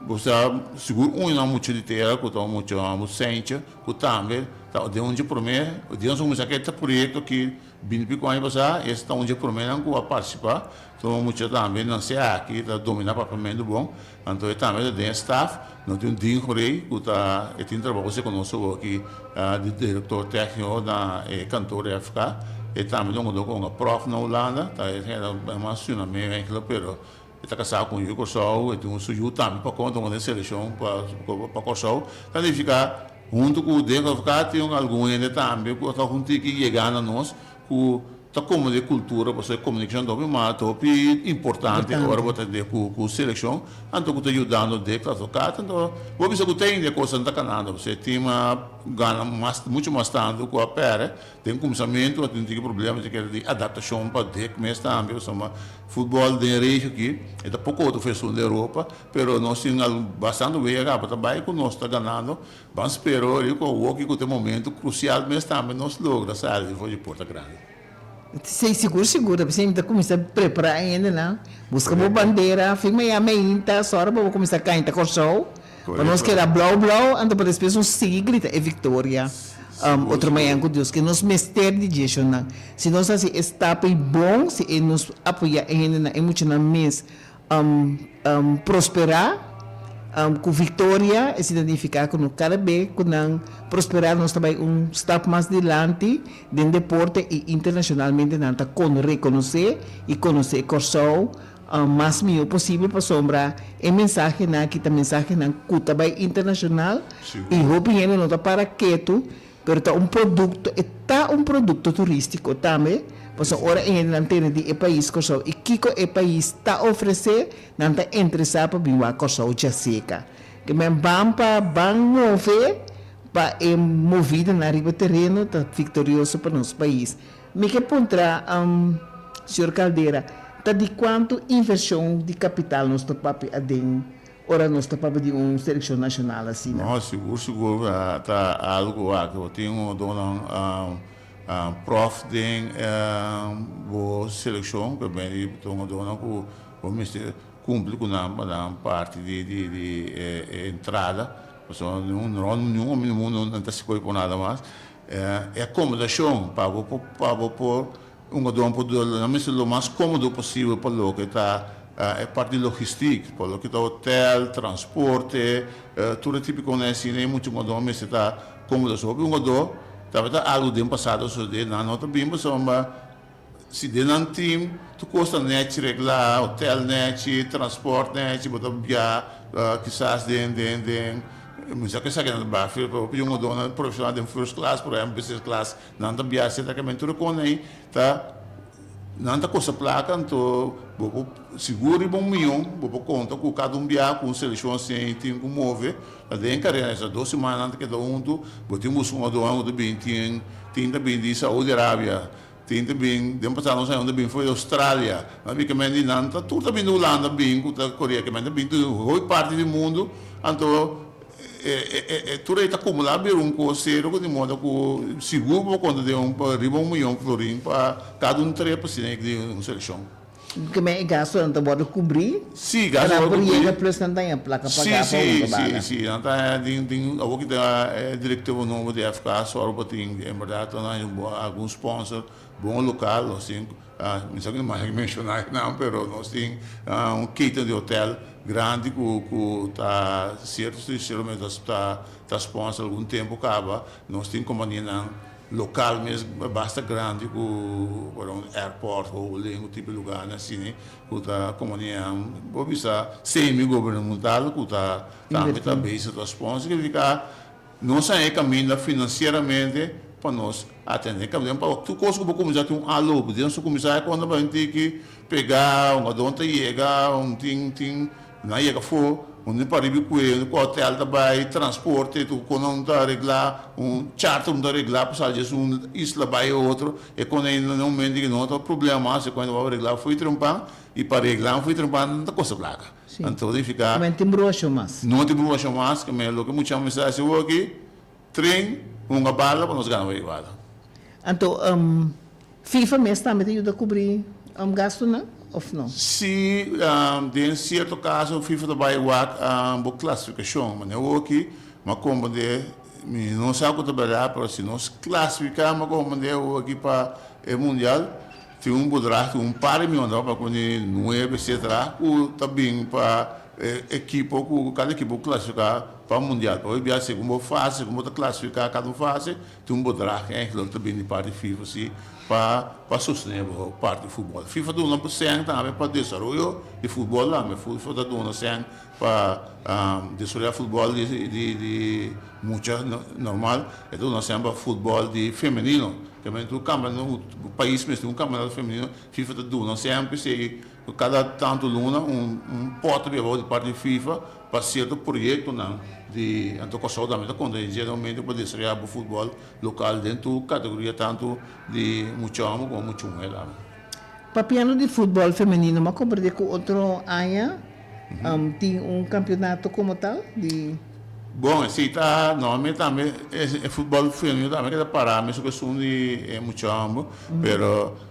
S6: bo sa sigur un di nan mucha di tera ku ta un mucha hòmber Seintje ku tambe ta den un dje promé den nos a kuminsá ku e proyekto aki binti piko aña pasá es ta un dje proménan ku a partisipá ta un mucha tambe nansé aki ta dominá papiamentu bon. Anto e tambe ta den e staf. No tin un Dean Gorey ku ta e tin trabou si konos awor aki di direktor tekniko na e kantor FK. E tambe ta un kondó ku un prof na Hulanda. Ta e hende mas Suriname eigenlijk pero e ta kasá ku un yu Kòrsou. E tin un su yu tambe pa konta den selekshon pa pa Kòrsou. Ta nifiká huntu ku den FK tin algun hende tambe ku ta un tiki yega na nos ku ta komo di kultura pasobra e komunikashon ta hopi mas ta hopi importante ora bo ta de ku ku selekshon anto ku ta yudando de advokat anto bo bisa ku ta hende e kosnan ta kanando pasobra e tim a gana mas muchu mas tantu ku a pèrdè den kuminsamentu a tin tiki problema si kere di adaptashon pa dek mes tambe pasobra futbòl den regio aki e ta poko otro esun den Europa pero nos tin bastante wega kaba ta bai ku nos ta ganando. Ban spera ora ku awor ku ta e momento krusial mes tambe nos logra sali for di porta grandi.
S2: Si, sigur sigur, ta p'esei mi ta kuminsá prepará e hendenan, buska bo bandera, fin mañana meinta, sòru pa bo kuminsá kainta Kòrsou, pa nos keda blou blou, anto pa despues nos sigui grita e viktoria otro mañana ku Dios ke. Nos mester di djeshonan. Si nos hasi e stap ei bon, si e nos apoyá e hendenan, e muchanan mes Prosperá ku viktoria, esei ta nifiká ku no kada be ku nan prosperá nos ta bai un stap mas dilanti den deporte i internashonalmente nan ta kon rekonosé i konosé Kòrsou mas mihó posibel pasobra e mensahenan aki ta mensahenan ku ta bai internashonal i hopi hende no ta para ketu. Pero ta un produkto, e ta un produkto turístiko tambe, pasobra ora e hendenan tende di e pais Kòrsou i kiko e pais ta ofresé, nan ta interesá pa bin wak Kòrsou djaseka. Ke men ban pa ban move pa e movidanan riba tereno ta viktorioso pa nos pais. Mi ke puntra señor Caldera, ta di kuantu invershon di kapital nos ta papia aden Ora nos ta papia di un seleccion nacional asina.
S6: No, sigur sigur ta algo aki. Bo tin un donan prof den bo seleccion ku ben di ta un donan ku bo mester cumpli ku nan pa nan parti di di di e entrada. Pasobra niun niun homi na mundo no ta sikoy por nada mas. E acomodacion pa bo por pa bo por Un gadon por duna nan mester lo mas komodo posibel pa loke ta e parti di logistik, pa loke ta hotel, transporte, tur e tipo konan asina e mucha un gadon mester ta komodo. So hopi un gadon tabata algu den pasado sosode nan no ta bin pasobra si den nan team tur kos ta nechi regla, hotel nechi, transport nechi, bo ta bia kisas den den den mi sa ku esaki nan ta bafia pero hopi un gadon profesional den first class por ehempel business class. Nan ta biaha sertamente tur e kon ei ta nan ta kosta plaka anto bo por sigur riba un mion bo por konta ku kada un biaha ku un selekshon asina tin ku move ta den karera esa dos siman nan ta keda huntu bo tin buska un aduan ku ta bin tin tin ta bin di Saudi Arabia tin ta bin den pasado nos a ta bin for di Australia nan a bin di nan ta tur ta bin di Hulanda bin ku ta korea ke men ta bin di hopi parti di mundu anto E tur ei ta kumulá bira un kos serio ku di moda ku sigur bo konta den un riba un miyon florin pa kada un trip asina di un selekshon.
S2: Ke men e gastunan ta wòrdu kubrí?
S6: Sí, gastu ta wòrdu kubrí.
S2: Nan por yega plus nan ta haña plaka pagá
S6: pa un bala. Sí, sí, nan ta haña tin tin awor ki ta e direktivo nobo di FK sòru pa tin en bèrdat nan haña algun sponsor bon lokal nos tin Mi sa ku no mester menshoná e nan, pero nos tin un keten di hotel grandi ku ku ta sierto sinseramente ta ta sponsor algun tempu kaba. Nos tin kompanianan lokal mes basta grandi ku por ehempel airport holding ku tipo di lugarnan asina ku ta kompanianan bo bisa semi gubernamental ku ta tambe ta bezig ta sponsor. Significa Nos a e kaminda finansieramente pa nos atendé kaminda pa tur kos ku bo kuminsá tin un aloop. Den su kuminsá e konta pa un tiki pegá, un adon ta yega, un tin tin nan yega afó, un tin pariba i kue, un ku hotel ta bai, transporte, tur kon nan ta reglá, un charter un ta reglá pa sali djes un isla bai e otro. E kon ei na un momento ku no ta problema mas, e kon ei ta wòrdu reglá fo'i trempan i pa reglá fo'i trempan ta kosta plaka.
S2: Sí.
S6: Anto nifiká.
S2: No tin bruashon mas.
S6: No tin bruashon mas, ke men loke mucha mester hasi awor aki, tren, hunga bala pa nos gana wega bala.
S2: Anto, FIFA mes tambe ta yuda kubrí gastunan òf no?
S6: Sí, den sierto kaso FIFA ta bai wak bo klasifikashon. Manera awoki mi a komprendé, mi no sa ku ta bèrdat, pero si nos klasifiká mi a komprendé awoki pa e mundial tin un bedrag, tin un par di mion pa ku ni nuebe etcetera ku ta bin pa e ekipo ku kada ekipo ku klasifiká pa mundial. Pasobra bia segun bo fase, segun bo ta klasifiká kada un fase, Tin un bedrag eigenlijk ta bini di parti FIFA si pa pa sostené bo parti futbòl. FIFA duna sèn tambe pa desaroyo di futbòl tambe. FIFA ta duna sèn pa desaroyá futbòl di di di mucha normal. E ta duna sèn pa futbòl di femenino. Kemey tur kampeonato pais mester un kampeonato femenino FIFA ta duna sèn p'esei kada tantu luna un un pòt ta bini abou di parti FIFA Pa sierto proyektonan di anto Kòrsou tambe ta konta di dje momento pa desaroyá bo futbòl lokal den tur kategoria tantu di mucha hòmber komo mucha muhé tambe.
S2: Papiando di futbòl femenino m'a komprendé ku otro aña tin un kampionato komo tal di.
S6: Bon esei ta normalmente tambe e futbòl femenino tambe keda pará mesun ku esun di e mucha hòmber pero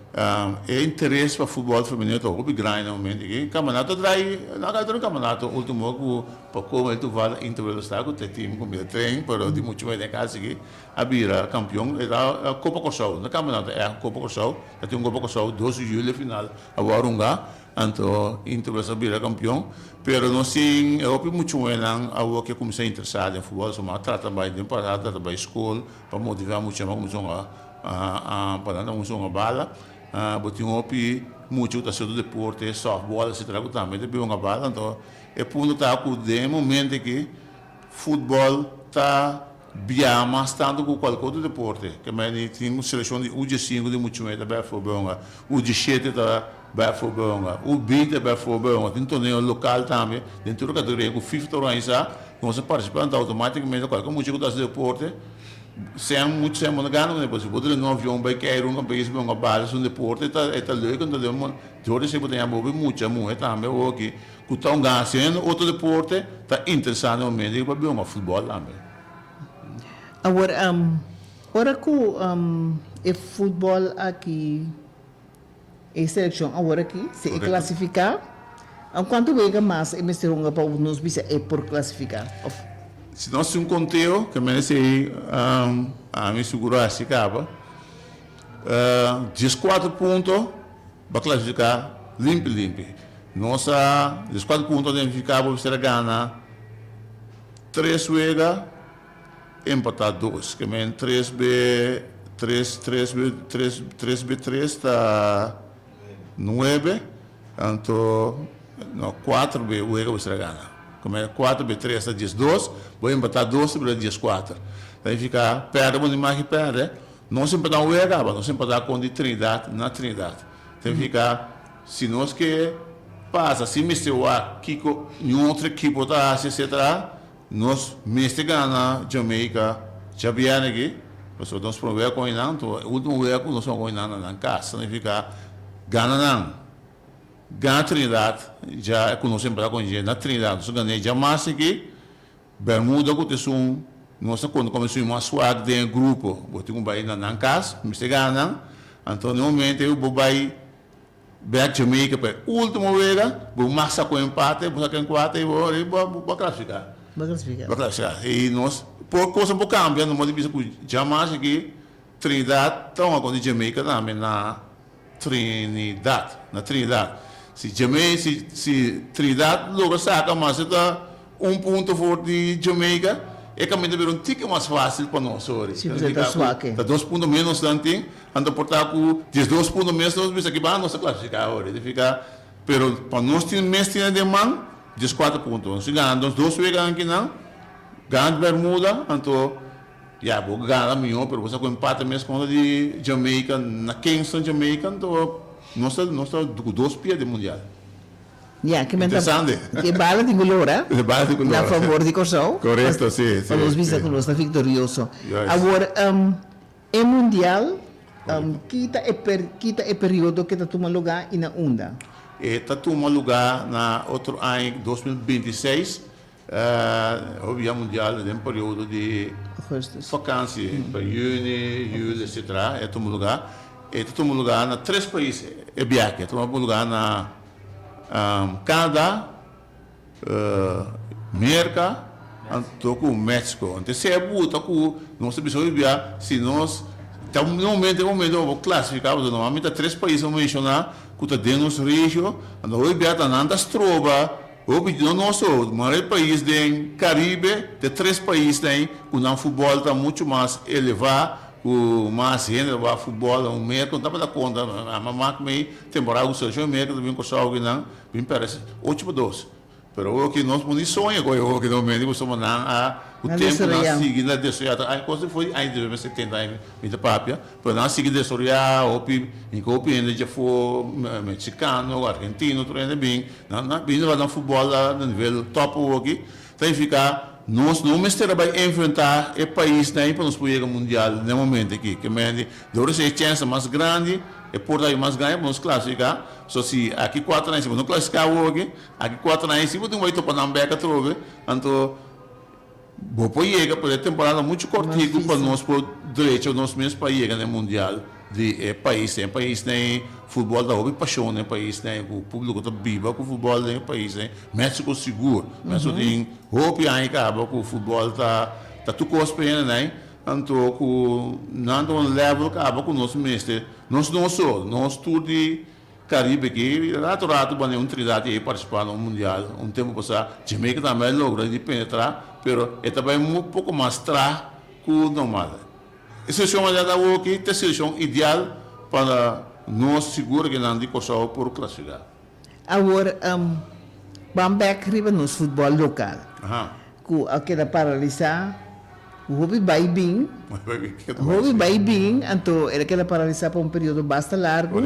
S6: E interes pa futbol femenino ta hopi grandi na momento aki. Campeonato ta drai, nan a drai un campeonato ultimo cu pa como el toeval Interwel sta cu te team cu mi ta train, pero di mucho mes den cas aki a bira campeon. E ta Copa Corsou, no campeonato e Copa Corsou, ta tin un Copa Corsou dos di julio final a wou runga, anto Interwel a bira campeon. Pero nos tin e hopi mucho muhernan awor ke cuminsa interesa den futbol, so a trata bay den pasado trata bay school pa motiva mucha mas cuminsa hunga. Pa nan ta usa un bala. Bo tin hopi mucha ku ta hasi otro deporte, sòftbòl etsetera ku tambe ta bin hunga bala. Anto e punto ta ku den e momento aki futbòl ta bia mas tantu ku kualke otro deporte. Ke mei tin un selekshon di u diesinku di mucha muhé ta bai afó bai hunga, u dieshete ta bai afó bai hunga, u binti ta bai afó bai hunga. Tin torneo lokal tambe den tur e kategoria ku fifa ta organisá ku nos ta partisipá. Anto outomátikamente kualke mucha ku ta hasi deporte. Sean mucho sean bo no gana kuné pasobra bo ta den un avion bai keiru un pais bai un bala su deporte e ta e ta leuk anto den un dor di esei bo ta yama hopi mucha muhe tambe awor aki ku ta un gana haciendo otro deporte ta interesá den momento pa bin hunga futbol tambe.
S2: Awor ora ku e futbol aki E seleccion awor aki, si e clasifica, cuanto wega mas e mester hunga pa nos bisa e por clasifica? Of.
S6: Si nos haci un conteo, ke men esey ami sigur a haci caba, diescuatro punto pa clasifica limpi limpi. Nos a diescuatro punto a identifica bo mester a gana tres wega. Empatá dos, ke men tres be tres, tres be tres, tres be tres ta nuebe, anto no kuater be wega bo estará gana. Ke men kuater be tres ta diesdos, bo empatá dos ta bira dieskuater. Ta nifiká pèrdè bo no maki pèrdè, nos empatá un wega aba, nos empatá kontra di Trinidad na Trinidad. Ta nifiká si nos ke pasa sin mester wak kiko niun otro ekipo ta hasi etcetera, Nos mester gana Jamaica djabièrnè aki, pasobra nos prome wega ku nan, anto e ultimo wega ku nos ku nan na nan kas, ta nifiká gana nan, gana Trinidad dja ku nos empatá ku dje na Trinidad, nos a gan'é djamas aki, Bermuda ku ta esun nos ta konta komo esun mas swak den e grupo, bo tin ku bai na nan kas, mester gana nan, anto na e momento ei bo bai. Bek Jamaica pa e ultimo wega, bo mag sa ku empate, bo sa ku enkuate i bo bo a klasifiká.
S2: Bo a klasifiká.
S6: Bo a klasifiká. I nos por kosa por kambia, no mos di bisa ku djamas aki Trinidad ta hunga kontra Jamaica tambe na Trinidad, na Trinidad. Si Jamai si si Trinidad logra saka mas e ta Un punto for di Jamaica, e caminda bira un tiki mas facil pa nos ori.
S2: Si, pasobra ta swak.
S6: Ta dos punto menos nan tin, anto por ta cu diesdos punto mes nos bisa ki ban nos ta clasifica ori. Ta fica, pero pa nos tin mes tin den man diescuater punto. Nos tin gana nos dos wega aki nan, gana Bermuda, anto ya bo gana miho pero bo sa cu empate mes contra di Jamaica na Kingston Jamaica, anto nos ta nos ta cu dos pia den mundial.
S2: Ya, ke men ta ke bala tin ku lora na favor di Kòrsou.
S6: Korekto, si, si.
S2: Pa nos bisa ku nos ta viktorioso. Awor, e mundial, ki ta e ki ta e periodo ke ta tuma lugá i na unda?
S6: E ta tuma lugá na otro aña 2026, hopi ya mundial den periodo di
S2: Augustus.
S6: vakansi, pa yüni, yüli, etsetera, e ta tuma lugá. E ta tuma lugá na tres pais e biahe. E ta tuma lugá na Canada, Merka anto ku Mexico. Anto esei a buta ku nos ta bisa hopi bia si nos ta un momento e momento pa bo klasifiká pasobra normalmente ta tres pais bo menshoná ku ta den nos regio anto hopi bia ta nan ta stroba hopi no nos so mara e pais den Caribe ta e tres paisnan ei ku nan futbòl ta muchu mas elevá ku mas hende ta wak futbòl un Merka no tabata konta a mak mei temporada ku selekshon di Merka ta bin Kòrsou kinan Bin perde 8-2. Pero awor ki nos por ni soña ku e hoki na momento pasobra nan a ku tempu nan a sigui na desaroyá. Ta aña kos for di aña 1970 aña mi ta papia, pero nan a sigui desaroyá hopi i ku hopi hende djafó mexicano, argentino tur hende bin nan a bin nan futbòl na nivel tòp awor ki ta signifiká nos no mester a bai enfrentá e paisnan ei pa nos por yega mundial na e momento aki. Ke mende dor esei e chèns ta mas grandi. E porta aki mas grandi pa nos klasifiká. So si aki kuater aña si bo no klasifiká awor aki, aki kuater aña si bo tin bai topa nan bèk atrobe, anto bo por yega, pero e temporada muchu kòrtiku pa nos por drecha nos mes pa yega na e mundial di e paisnan. E paisnan ei futbòl ta hopi pashon den e paisnan ei, ku públiko ta biba ku futbòl den e paisnan ei. Mexico sigur, Mexico tin hopi aña kaba ku futbòl ta ta tur kos pa hende nan ei. Anto ku nan ta un level kaba ku nos mester, nos no so, nos tur di Caribe aki, rato rato bane un Trinidad ei partisipá na un mundial, un tempu pasá Jamaica tambe a logra di penetrá, pero e ta bai un poko mas tra ku normal. E selekshon a dal awoki ta e selekshon ideal pa nos sigur ke nan di Kòrsou por klasifiká.
S2: Awor ban bek riba nos futbòl lokal. Ku a keda paralisá, ku hopi bai bin, hopi bai bin, anto el a keda paralisá pa un periodo basta largu,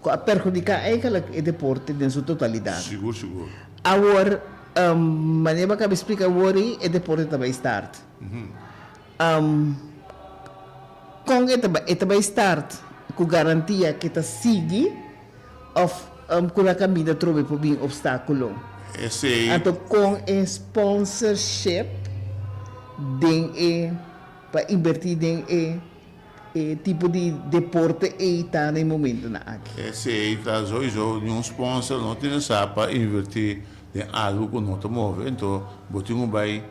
S2: ku a perhudiká eigenlijk e deporte den su totalidat.
S6: Sigur, sigur.
S2: Awor, manera bo a kaba splika awor ei, e deporte ta bai start. Kon e ta bai? E ta bai start ku garantia ku e ta sigui òf ku na kaminda trobe por bin opstákulo?
S6: Esei.
S2: Anto kon e sponsorship den e pa inbertí den e e tipo di deporte ei ta na e momentunan aki?
S6: Esei ta souiso niun sponsor no tin sa pa invertí den algu ku no ta move. Anto bo tin ku bai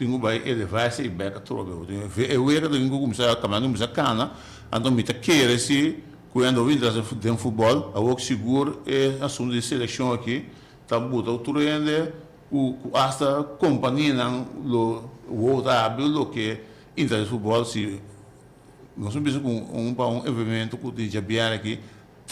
S6: Tin ku bai elevá esei bèk atrobe. E wega ta tin ku kuminsá kaminando kuminsá kana, anto mi ta kere si ku hende hopi interes den futbòl, awor sigur e asuntu di selekshon aki ta buta ku tur hende ku asta kompanianan lo wou ta habri loke interes den futbòl si nos a bisa ku un pa un evento ku tin djabièrnè aki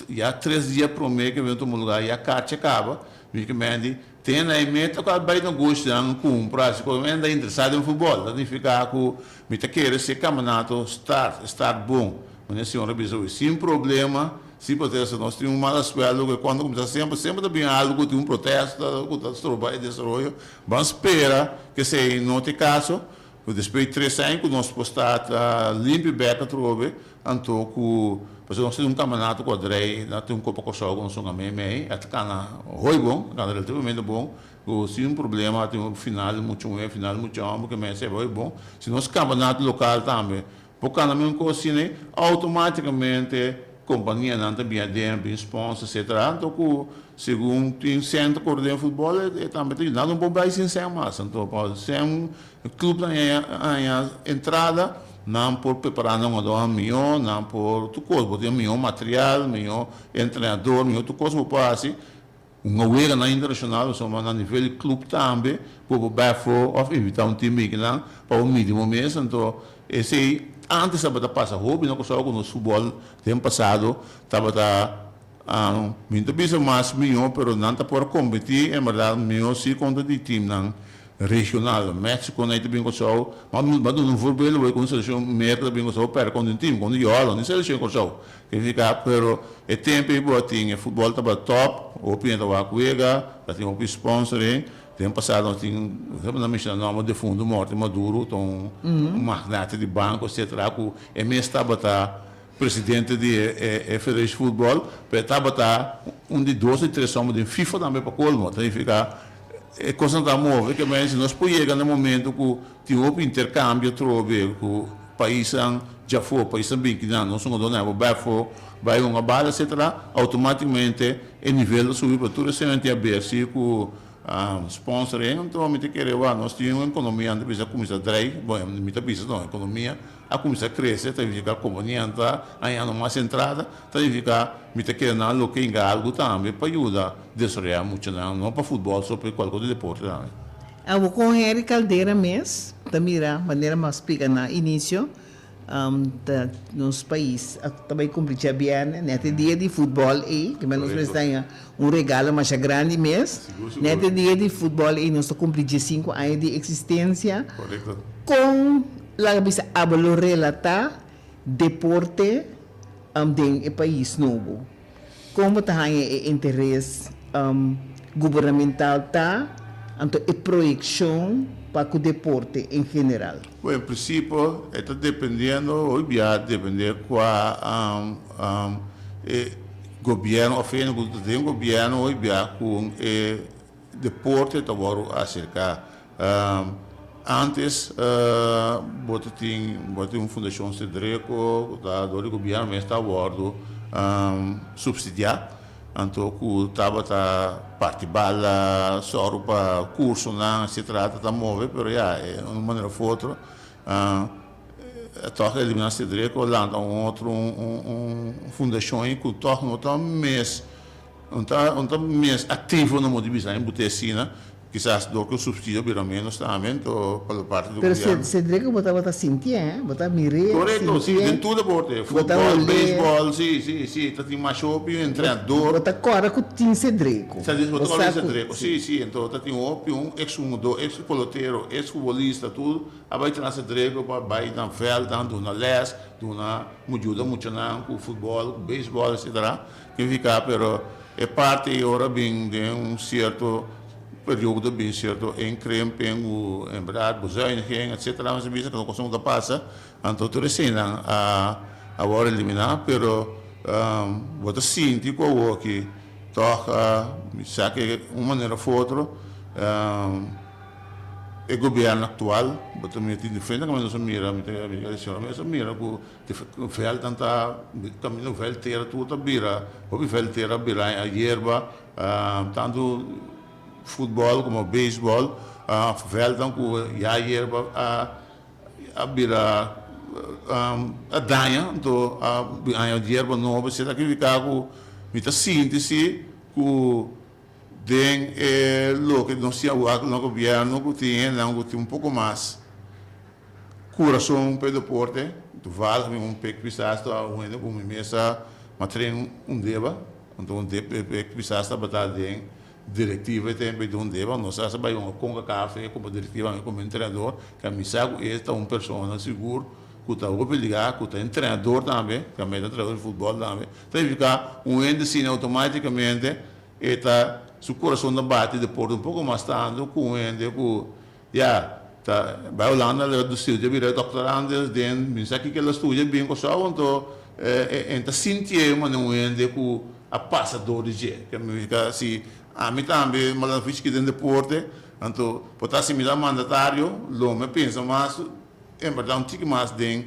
S6: Ya tres dia prome ku e evento tuma lugar ya kachi a kaba, mi ke mendi ten na e meta ku a bai negoshinan kumpra asi ku mi ta interesa den futbol. Ta significa ku mi ta kere si e kampionato start, e start bon. Manera e señor a bisa hoy, sin problema, sin protesta. Nos tin un mala sueldo ku e kuando kuminsa semper, semper ta bin algu ku tin un protesta ku ta stroba e desaroyo. Ban spera ku esei no ta e kaso. Ku despues di tres aña ku nos por sta ta limpio bek atrobe, anto ku pasobra nos tin un kampionato ku a drei, na tin un Kopa Kòrsou ku nos hunga mei mei, a ta kana hoy bon, a kana relativamente bon, ku sin problema, a tin un final muchu muhé, final muchu hòmber, ke mei a sebe hoy bon. Si nos kampionato lokal tambe por kana mi un kos asina ei, outomátikamente kompanianan ta bin aden, bin sponsor etcetera, anto ku segun tin sèn ta kore den futbòl e tambe ta yuda. Nan no por bai sin sèn mas, anto pa sèn E clubnan haña entrada, nan por prepara nan jugadornan mihó, nan por tur cos, bo tin mihó material, mihó entrenador, mihó tur cos bo por haci. Un weganan internacional pasobra na nivel di club tambe bo por bai afó of invita un team bini kinan pa bo midi bo mes. Anto esey antes tabata pasa hopi na Curaçao cu nos futbol den pasado tabata Mi no ta bisa mas mihó pero nan ta por kompetí en bèrdat mihó si kontra di timnan regional. Mexico nan ta bin Kòrsou, ma mi a duna un voorbeeld awor ku un selekshon Merka ta bin Kòrsou pèrdè kontra un tim, kontra Yòrdan, un selekshon Kòrsou. Signifiká pero e tempu ei bo a tin e futbòl tabata tòp, hopi hende ta wak wega, ta tin hopi sponsoring. Den pasado nos tin, por nan menshoná nòmber defuntu Morty Maduro ta un magnate di banko etcetera ku e mes tabata Presidente di e Federation Football, pero e tabata un di dos di tres homber den FIFA tambe pa colmo. Ta significa e cosnan ta move ke men si nos por yega na e momento cu tin hopi intercambio atrobe cu paisnan. djafó, paisnan bin kinan, nos hungadónan a bai afó, bai hunga bala etcetera, automáticamente e nivel ta subi pa tur esei tin haber si ku sponsoring. Anto mi ta kere wak nos tin un ekonomia anto bisa kuminsá drai, bon mi ta bisa no, ekonomia a kuminsá krese ta nifiká kompanianan ta hañando mas entrada, ta nifiká mi ta kere nan loke hinka algu tambe pa yuda desaroyá muchanan, no pa futbòl so pero kualke otro deporte tambe.
S2: Abo kon Henry Caldera mes ta mira manera mi a splika na inicio ta nos pais a ta bay cumpli djabierne net e dia di futbol ey ke nos mester haña un regalo masha grandi mes net e dia di futbol ey nos ta cumpli diesinco aña di existencia kon laga bisa abo lo relata deporte den e pais nobo. Kon bo ta haña e interes gubernamental ta, anto e proyekshon pa ku deporte en general?
S6: Bo en prinsipio e ta dependiendo hopi bia depende kua e gobièrnu òf hende ku ta den gobièrnu hopi bia ku e deporte ta wòrdu aserká. Antes bo ta tin bo tin un fundashon Cedreco ku ta dor di gobièrnu mes ta wòrdu supsidiá anto ku tabata parti bala sòru pa kursonan etsetera ta ta move pero ya e un manera òf otro tòg eliminá Cedreco lanta un otro un fundashon ku tòg no ta mes Un ta un ta mes aktivo na modo di bisa en bute asina, kisas dor ku supsidio bira menos tambe, anto pa lo parti di
S2: Pero
S6: gobièrnu.
S2: Cedrico bo tabata sintié, eh? Bo ta mir'é,
S6: Korekto, si,
S2: sintié,
S6: den tur deporte,
S2: bo ta
S6: futbòl,
S2: olé.
S6: beisbòl, si, si, si, ta tin masha hopi un entrenador.
S2: Bo ta kòrda ku tin Cedrico.
S6: Sa bo
S2: Bo
S6: ta kòrda
S2: sa
S6: di
S2: ku,
S6: Cedrico,
S2: si.
S6: si, si, anto ta tin hopi un eks hungadó, eks pelotero, eks futbolista, tur a bai traha Cedrico pa bai na vèldnan duna lès, duna yuda muchanan ku futbòl, ku beisbòl, etsetera. Significa pero e parti ei ora bin den un cierto periodo bin cierto inkrimping u en berdad bezuiniging etc nos a bisa cu cosnan cu ta pasa anto tur eseinan a a worde elimina pero bo ta sinti cu awoki toch mi sa ke un manera of otro e gobierno actual bo ta mira tin diferente caminda nos a mira mi ta mira cu Vèltnan ta kaminda vèlt tera tur ta bira hopi vèlt tera a bira yerba tantu futbòl komo beisbòl vèltnan ku ya yerba a bira a daña anto a haña yerba nobo esei ta signifiká ku mi ta sinti si ku den e loke nos tin awor na gobièrnu ku tin hendenan ku tin un poko mas Kurason pa e deporte, toevallig mi un pek pisas ta un hende ku mi mes a train un deba, anto un pek pisas tabata den direktiva e tempo di un deba, nos a bai un Concacaf komo direktiva ami komo entrenador, ke mi sa ku e ta un persona sigur ku ta hopi ligá ku ta entrenador tambe, ku ta entrenador di futbòl tambe, ta nifiká un hende asina outomátikamente e ta su kurason ta bati deporte un poko mas tantu ku un hende ku Ya, ta bai Hulanda el a studia bira doctorandus den mi sa kiko el a studia bin Kòrsou anto e ta sintié manera un hende ku a pasa dor di dje. Ke mi ta si ami tambe manda fichi den deporte anto por ta si mi ta mandatario lo mi a pensa mas en berdad un tiki mas den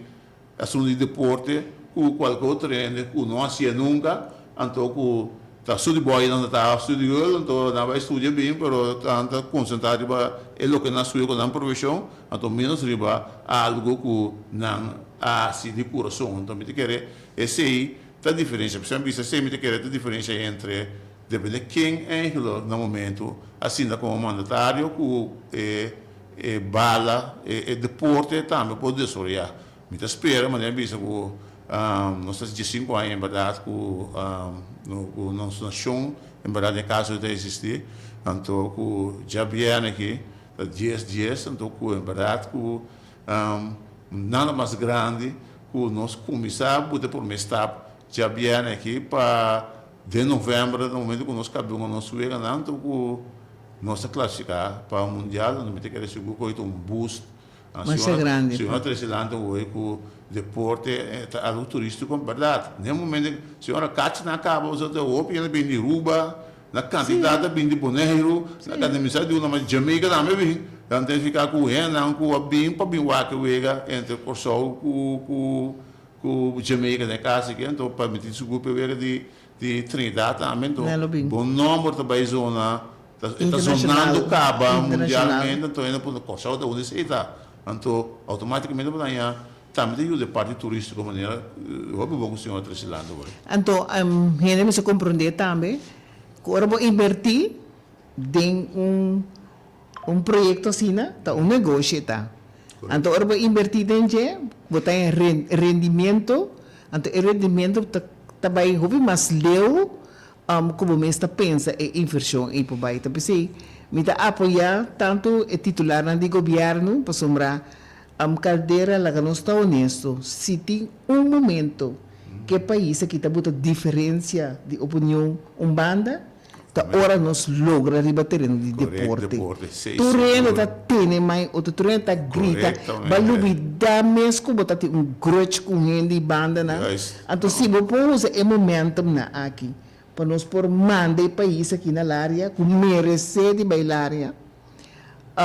S6: Asuntu di deporte ku kualke otro hende ku no hasié nunka, anto ku ta studia boy nan ta ta studia girl, anto nan bai studia bin pero nan ta konsentrá riba e loke nan a studia ku nan profeshon, anto ménos riba algu ku nan a hasi di kurason. Anto mi ta kere esei ta diferensha. P'esei mi bisa esei mi ta kere ta diferensha entre depende ken eigentlik na momentu a sinta komo mandatario ku e E bala, e deporte tambe por desaroyá. Mi ta spera, manera mi bisa ku nos ta diesinku aña en bèrdat ku ku nos nashon en bèrdat den kaso ta eksistí, anto ku djabièrnè aki ta dies dies, anto ku en bèrdat ku nada mas grandi ku nos kuminsá buta e promé stap djabièrnè aki pa den novèmber na momento ku nos kabe un nos weganan anto ku Nos ta klasifiká pa mundial, anto mi ta kere sigur ku hoy ta un boost.
S2: Masha grandi.
S6: Si un a trese lanti hoy ku deporte ta algu turístiko, bèrdat. Den momento si ora kachi nan kaba bo sa ta hopi hende bin di Aruba, na kantidat ta bin di Boneiru, na kantidat mi sa di una mas Jamaica tambe bin. Dan ta nifiká ku hendenan ku a bin pa bin wak e wega entre Kòrsou ku ku. ku Jamaica den e kas aki, anto pa mi tin sigur p'e wega di di Trinidad tambe, anto
S2: Nan lo bin.
S6: bo nomber ta bai zona, ta e ta
S2: Internacional,
S6: zonando kaba
S2: internacional.
S6: mundialmente, anto hende por Kòrsou ta unda esei ta, anto automaticamente bo ta haña tambe ta yuda e parti turistico manera hopi bon ku señor Tresilando hoy.
S2: Anto hende mester komprondé tambe ku ora bo invertí den un Un proyecto asina ta un negoshi e ta. Anto ora bo inverti den dje, bo ta haña rendimiento, anto e rendimiento ta ta bai hopi mas leu ku bo mes ta pensa e invershon ei por bai. Ta p'esei mi ta apoya tantu e titularnan di gobièrnu pasobra Caldera laga nos ta honesto, si tin un momento ku e pais aki ta buta diferensia di opinion un banda, Ta ora nos logra riba tereno di deporte. Tur hende ta tene mai otro, tur hende ta grita. Bo a lubida mes ku bo ta tin un grudge ku un hende i bandanan. Anto si bo por usa e momentumnan aki pa nos por manda e pais aki na laria ku meresé di bai laria,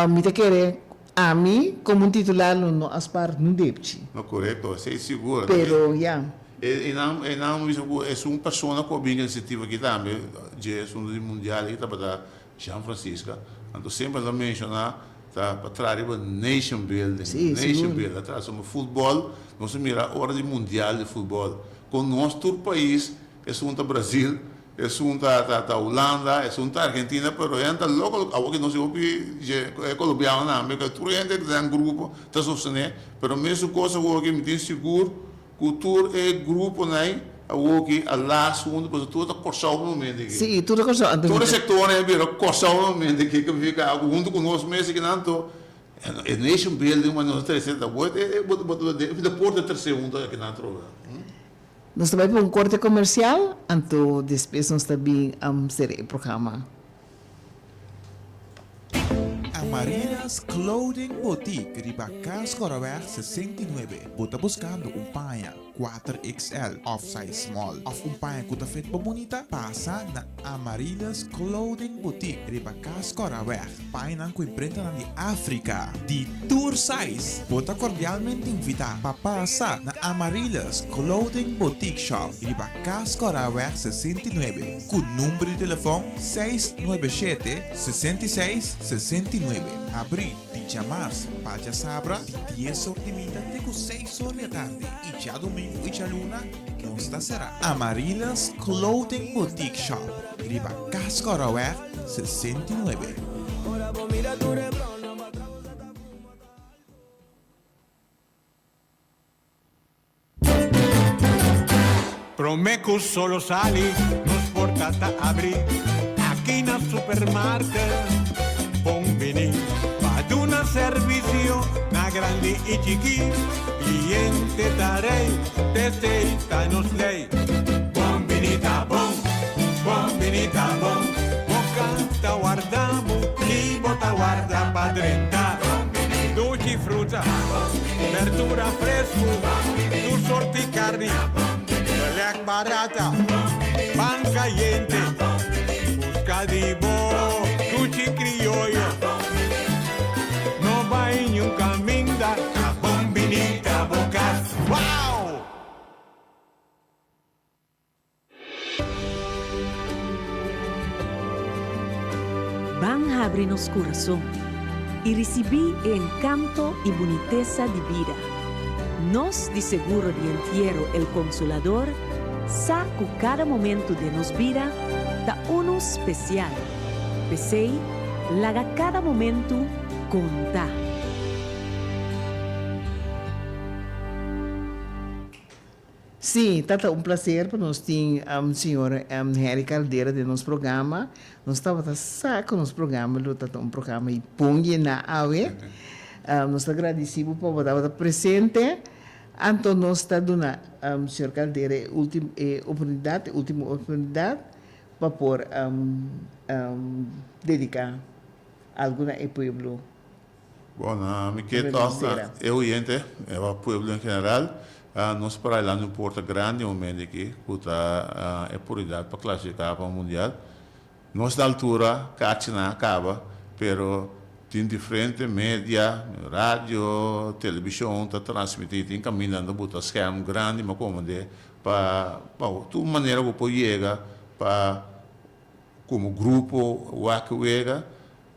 S2: mi ta kere ami komo un titular lo no a spar nun depchi.
S6: No korekto, esei sigur.
S2: Pero ya.
S6: E nan e nan bisa ku esun persona ku a bin ku inisiativa aki tambe dje asuntu di mundial aki tabata Jean Francisca. Anto semper ta menshoná ta pa traha riba nation building,
S2: Sí,
S6: nation
S2: sigur.
S6: building. A traha suma futbòl, nos a mira ora di mundial di futbòl kon nos tur pais, esun ta Brazil, esun ta ta ta Hulanda, esun ta Argentina, pero hende ta loko awor ki nos e hopi dje e kolombianonan tambe tur hende ta den grupo ta sostené, pero mesun kos awor ki mi tin sigur Ku tur e gruponan awoki a las huntu pasobra tur ta Kòrsou na momento aki.
S2: Sí, tur ta Kòrsou. Anto
S6: Tur e sektornan a bira Kòrsou na momento aki ku fika aku huntu ku nos mes aki nan anto e nation building ku nos a trese ta bo e deporte a trese huntu aki nan atrobe.
S2: Nos ta bai pa un korte komersial anto despues nos ta bin sera e programa.
S3: Amaryllis Clothing Boutique riba Kaaskorreweg 69. Bo ta buskando un paña kuater XL òf size small òf un paña ku ta fit bo bunita? Pasa na Amaryllis Clothing Boutique riba Kaaskorreweg. Pañanan ku imprentanan di Afrika di tur size. Bo ta kordialmente invitá pa pasa na Amaryllis Clothing Boutique Shop riba Kaaskorreweg 69. Ku number di telefòn seis nuebe shete, 66, 69. Abrí di djamars pa djasabra di dies or di mita te ku seis or di atardi i djadumingu i djaluna nos ta será. Amaryllis Clothing Boutique Shop riba Cascorraweg 69.
S4: Prome cu solo sali, nos porta ta abri aki na supermarket. Bon bini pa duna servicio na grandi y chiki. Cliente ta rey, t'esey ta nos ley. Bon bini ta bon, bon bini ta bon. Bo canta warda bo, ni bo ta warda pa drenta. Dushi fruta, berdura fresku, tur sorti karni, belèk barata, pan kayente, buska di bo dushi krioyo. No bai niun kaminda, ta bon bini ta bo kas. Wow!
S5: Ban habri nos kurason i risibí e enkanto i bunitesa di bida. Nos di Seguro di Entiero El Consolador sa ku kada momentu den nos bida ta unu spesial. P'esei, laga kada momentu konta!
S2: Sí, ta ta un placer pa nos tin señor Henry Caldera den nos programa. Nos tabata sa cu nos programa lo ta ta un programa y bon yena awe. Nos ta gradici bo pa bo tabata presente. Anto nos ta duna señor Caldera e ultimo e oportunidad, e ultimo oportunidad pa por dedica algo na e pueblo.
S6: Bon, mi ke tòg na e oyente, e pueblo en general, nos por adelante un porta grandi e momento aki ku ta e puridat pa klasifiká pa mundial. Nos na altura, kachi nan a kaba, pero. Tin diferente media, radio, televishon ta transmití, tin kaminda nan ta buta skerm grandi ma komende pa pa tur manera ku por yega pa komo grupo wak wega.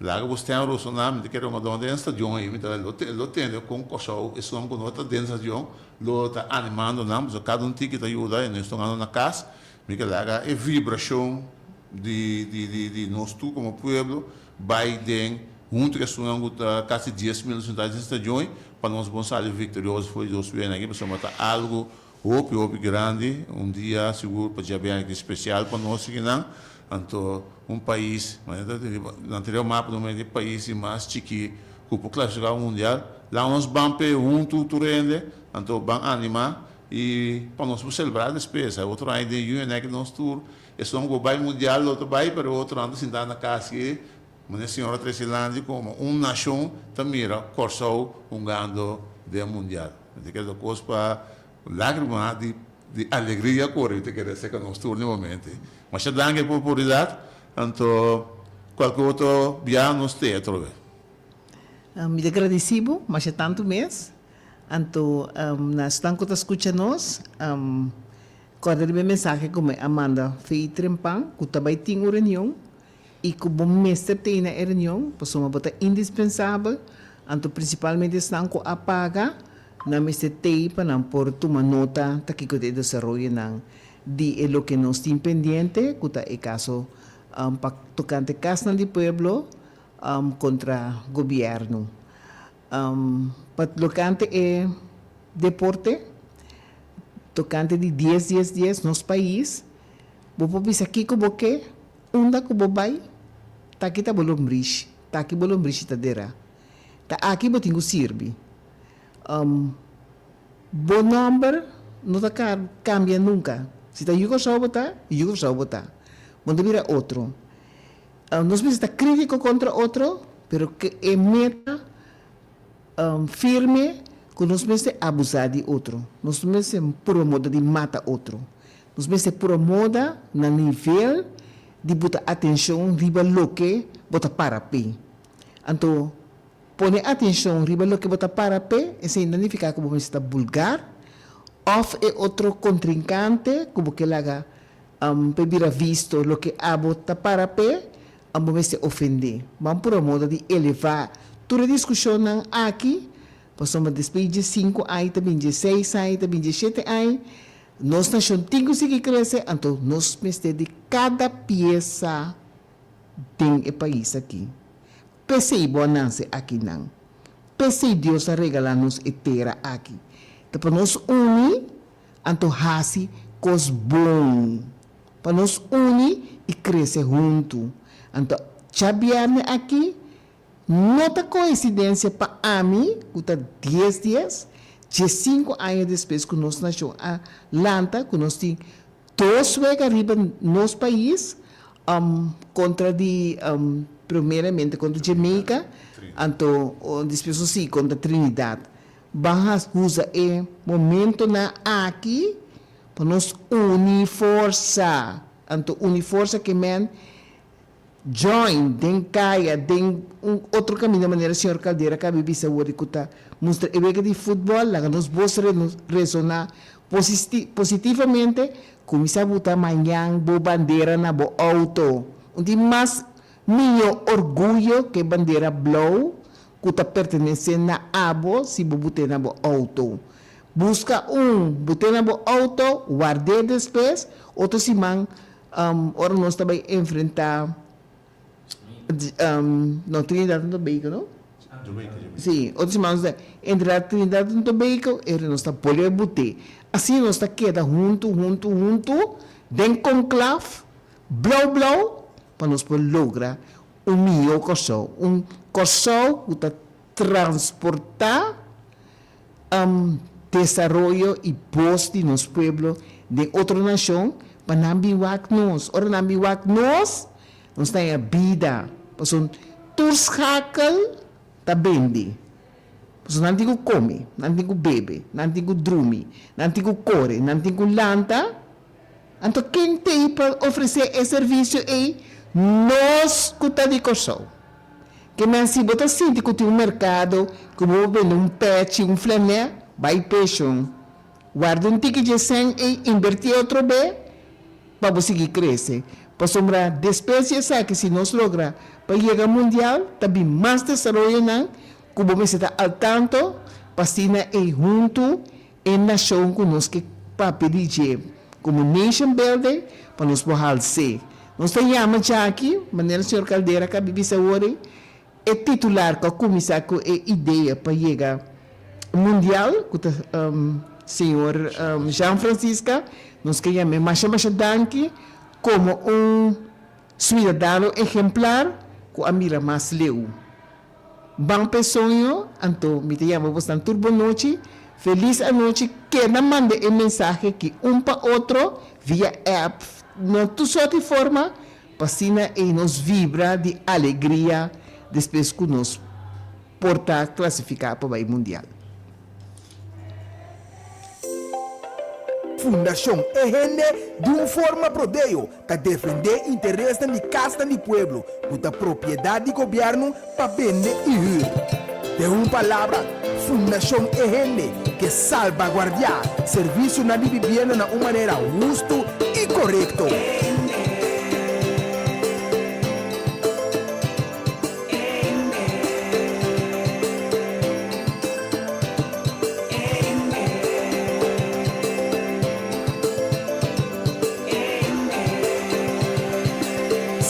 S6: Laga bo stem resoná, mi ta kere un don den stadion ei, mi ta lo lo tende kon Kòrsou esun ku no ta den stadion lo ta animando nan, pasobra kada un tiki ta yuda i nos ta ando na kas, mi ke laga e vibrashon di di di di nos tur komo pueblo Bai den huntu ku esunnan ku ta kasi 10,000 sintá den stadion pa nos bon sali viktorioso for di dos wena aki pasobra ta algu hopi hopi grandi un dia sigur pa djabièrnè aki spesial pa nos akinan anto un pais manera ta riba nan ta riba mapa nos mester di pais di mas chikí ku por klasifiká pa mundial laga nos ban p'e huntu tur hende anto ban animá i pa nos por selebrá despues otro aña den yüni aki nos tur Esun ku bai mundial lo ta bai, pero e otronan ta sintá na kas ki manera señora Tresilandia komo un nashon ta mira Kòrsou hungando den mundial. Mi ta kere ta kos pa lágrima di di alegria kore mi ta kere seka nos tur den momento ei. Masha danki pa oportunidat, anto kualke otro bia nos te atrobe.
S2: Mi ta gradisí bo masha tantu mes, anto na esnan ku ta skucha nos, Kòrda riba e mensahe ku mi a manda Fei Trempan ku ta bai tin un reunion i ku bo mester tei na e reunion pasobra bo ta indispensabel, anto prinsipalmente esnan ku a paga nan mester tei pa nan por tuma nota ta kiko ta e desaroyonan di e loke nos tin pendiente ku ta e kaso pa tokante kasnan di pueblo kontra gobièrnu. Pa tokante e deporte, tokante di dies dies dies nos pais, bo por bisa kiko bo ke, unda ku bo bai, ta aki ta bo lombrishi, ta aki bo lombrishi ta dera, ta aki bo tin ku sirbi. Bo nòmber no ta kambia nunka, si ta yu Kòrsou bo ta, yu Kòrsou bo ta, bo no ta bira otro. Nos mester ta krítiko kontra otro, pero ku e meta firme ku nos mester abusá di otro. Nos no mester pura moda di mata otro. Nos mester pura moda na nivel di buta atenshon riba loke bo ta para p'e. Anto, pone atenshon riba loke bo ta para p'e, esei no nifiká ku bo mester ta bulgar òf e otro kontrinkante ku bo ke laga P'e bira visto loke abo ta para p'e, abo mester ofendé. Ban pura moda di elevá tur e diskushonnan aki, pasobra despues dje sinku aña ta bin dje seis aña, ta bin dje shete aña, nos nashon tin ku sigui krese, anto nos mester di kada piesa den e pais aki. P'esei bo a nase akinan. P'esei Dios a regalá nos e tera aki. Ta pa nos uni Anto hasi kos bon pa nos uni i krese huntu. Anto djabièrnè aki no ta koinsidensia pa ami ku ta dies dies, diesinku aña despues ku nos nashon a lanta ku nos tin dos wega riba nos pais kontra di primeramente kontra Jamaica anto despues nos sigui kontra Trinidad. Ban usa e momentonan aki pa nos uni forsa. Anto uni forsa ke men join den kaya, den un otro kaminda manera señor Caldera kabi bisa awor di ku ta mustra e wega di futbòl, laga nos bos resoná positivamente, kuminsá buta mañan bo bandera na bo outo. Un tin mas mihó orguyo ke bandera blou ku ta pertenesé na abo si bo but'é na bo outo. Buska un, but'é na bo outo, ward'é despues, otro siman ora nos ta bai enfrentá no Trinidad and Tobago no? Sí, otro siman nos ta enfrentá Trinidad and Tobago, e ora nos ta bolbe but'é. Asina nos ta keda huntu, huntu, huntu den konklaf blou blou pa nos por logra un mihó Kòrsou, un Kòrsou ku ta transportá desaroyo i bos di nos pueblo den otro nashon pa nan bin wak nos. Ora nan bin wak nos, nos ta haña bida, pasobra tur schakel ta bende. Pasobra nan tin ku kome, nan tin ku bebe, nan tin ku drumi, nan tin ku kore, nan tin ku lanta. Anto ken t'ei pa ofresé e servisio ei? Nos ku ta di Kòrsou. Ke men si bo ta sinti ku tin un merkado ku bo por bende un pechi, un flanè, bai peshon. Warda un tiki dje sèn ei, inbertié otro be pa bo sigui krese. Pasobra despues di esaki si nos logra pa yega mundial ta bin mas desaroyonan ku bo mester ta al tanto pa asina ei huntu e nashon ku nos ke papia di dje komo nation building pa nos por hals'é. Nos ta yama djaki, manera señor Caldera a kabi bisa awor ei, e titular ku a kuminsá ku e idea pa yega mundial ku ta señor Jean Francisca, nos ke yam'é masha masha danki komo un suidadano ehemplar ku a mira mas leu. Ban p'e soño, anto mi ta yama bosnan tur bon nochi, felis anochi, keda manda e mensahe ki un pa otro via app na tur sort di forma pa asina ei nos vibra di alegria despues ku nos por ta klasifiká pa bai mundial.
S1: Fundashon E Hende di un forma prodeo ta defendé interesnan di kasnan di pueblo ku ta propiedat di gobièrnu pa bende i hür. Den un palabra, Fundashon E Hende ke salbaguardiá servisionan di bibienda na un manera hustu i korekto.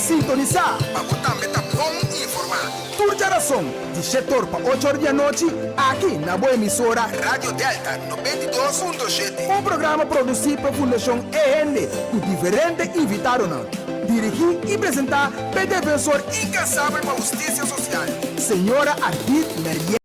S1: Sintonisá pa bo tambe ta bon informá. Tur djarason, di shetor pa ocho or di anochi, aki na bo emisora Radio Delta 92.7. Un programa produsí pa Fundashon E Hende ku diferente invitadonan. Dirigí i presentá p'e defensor inkansabel pa hustisia sosial, señora Ardit Merien.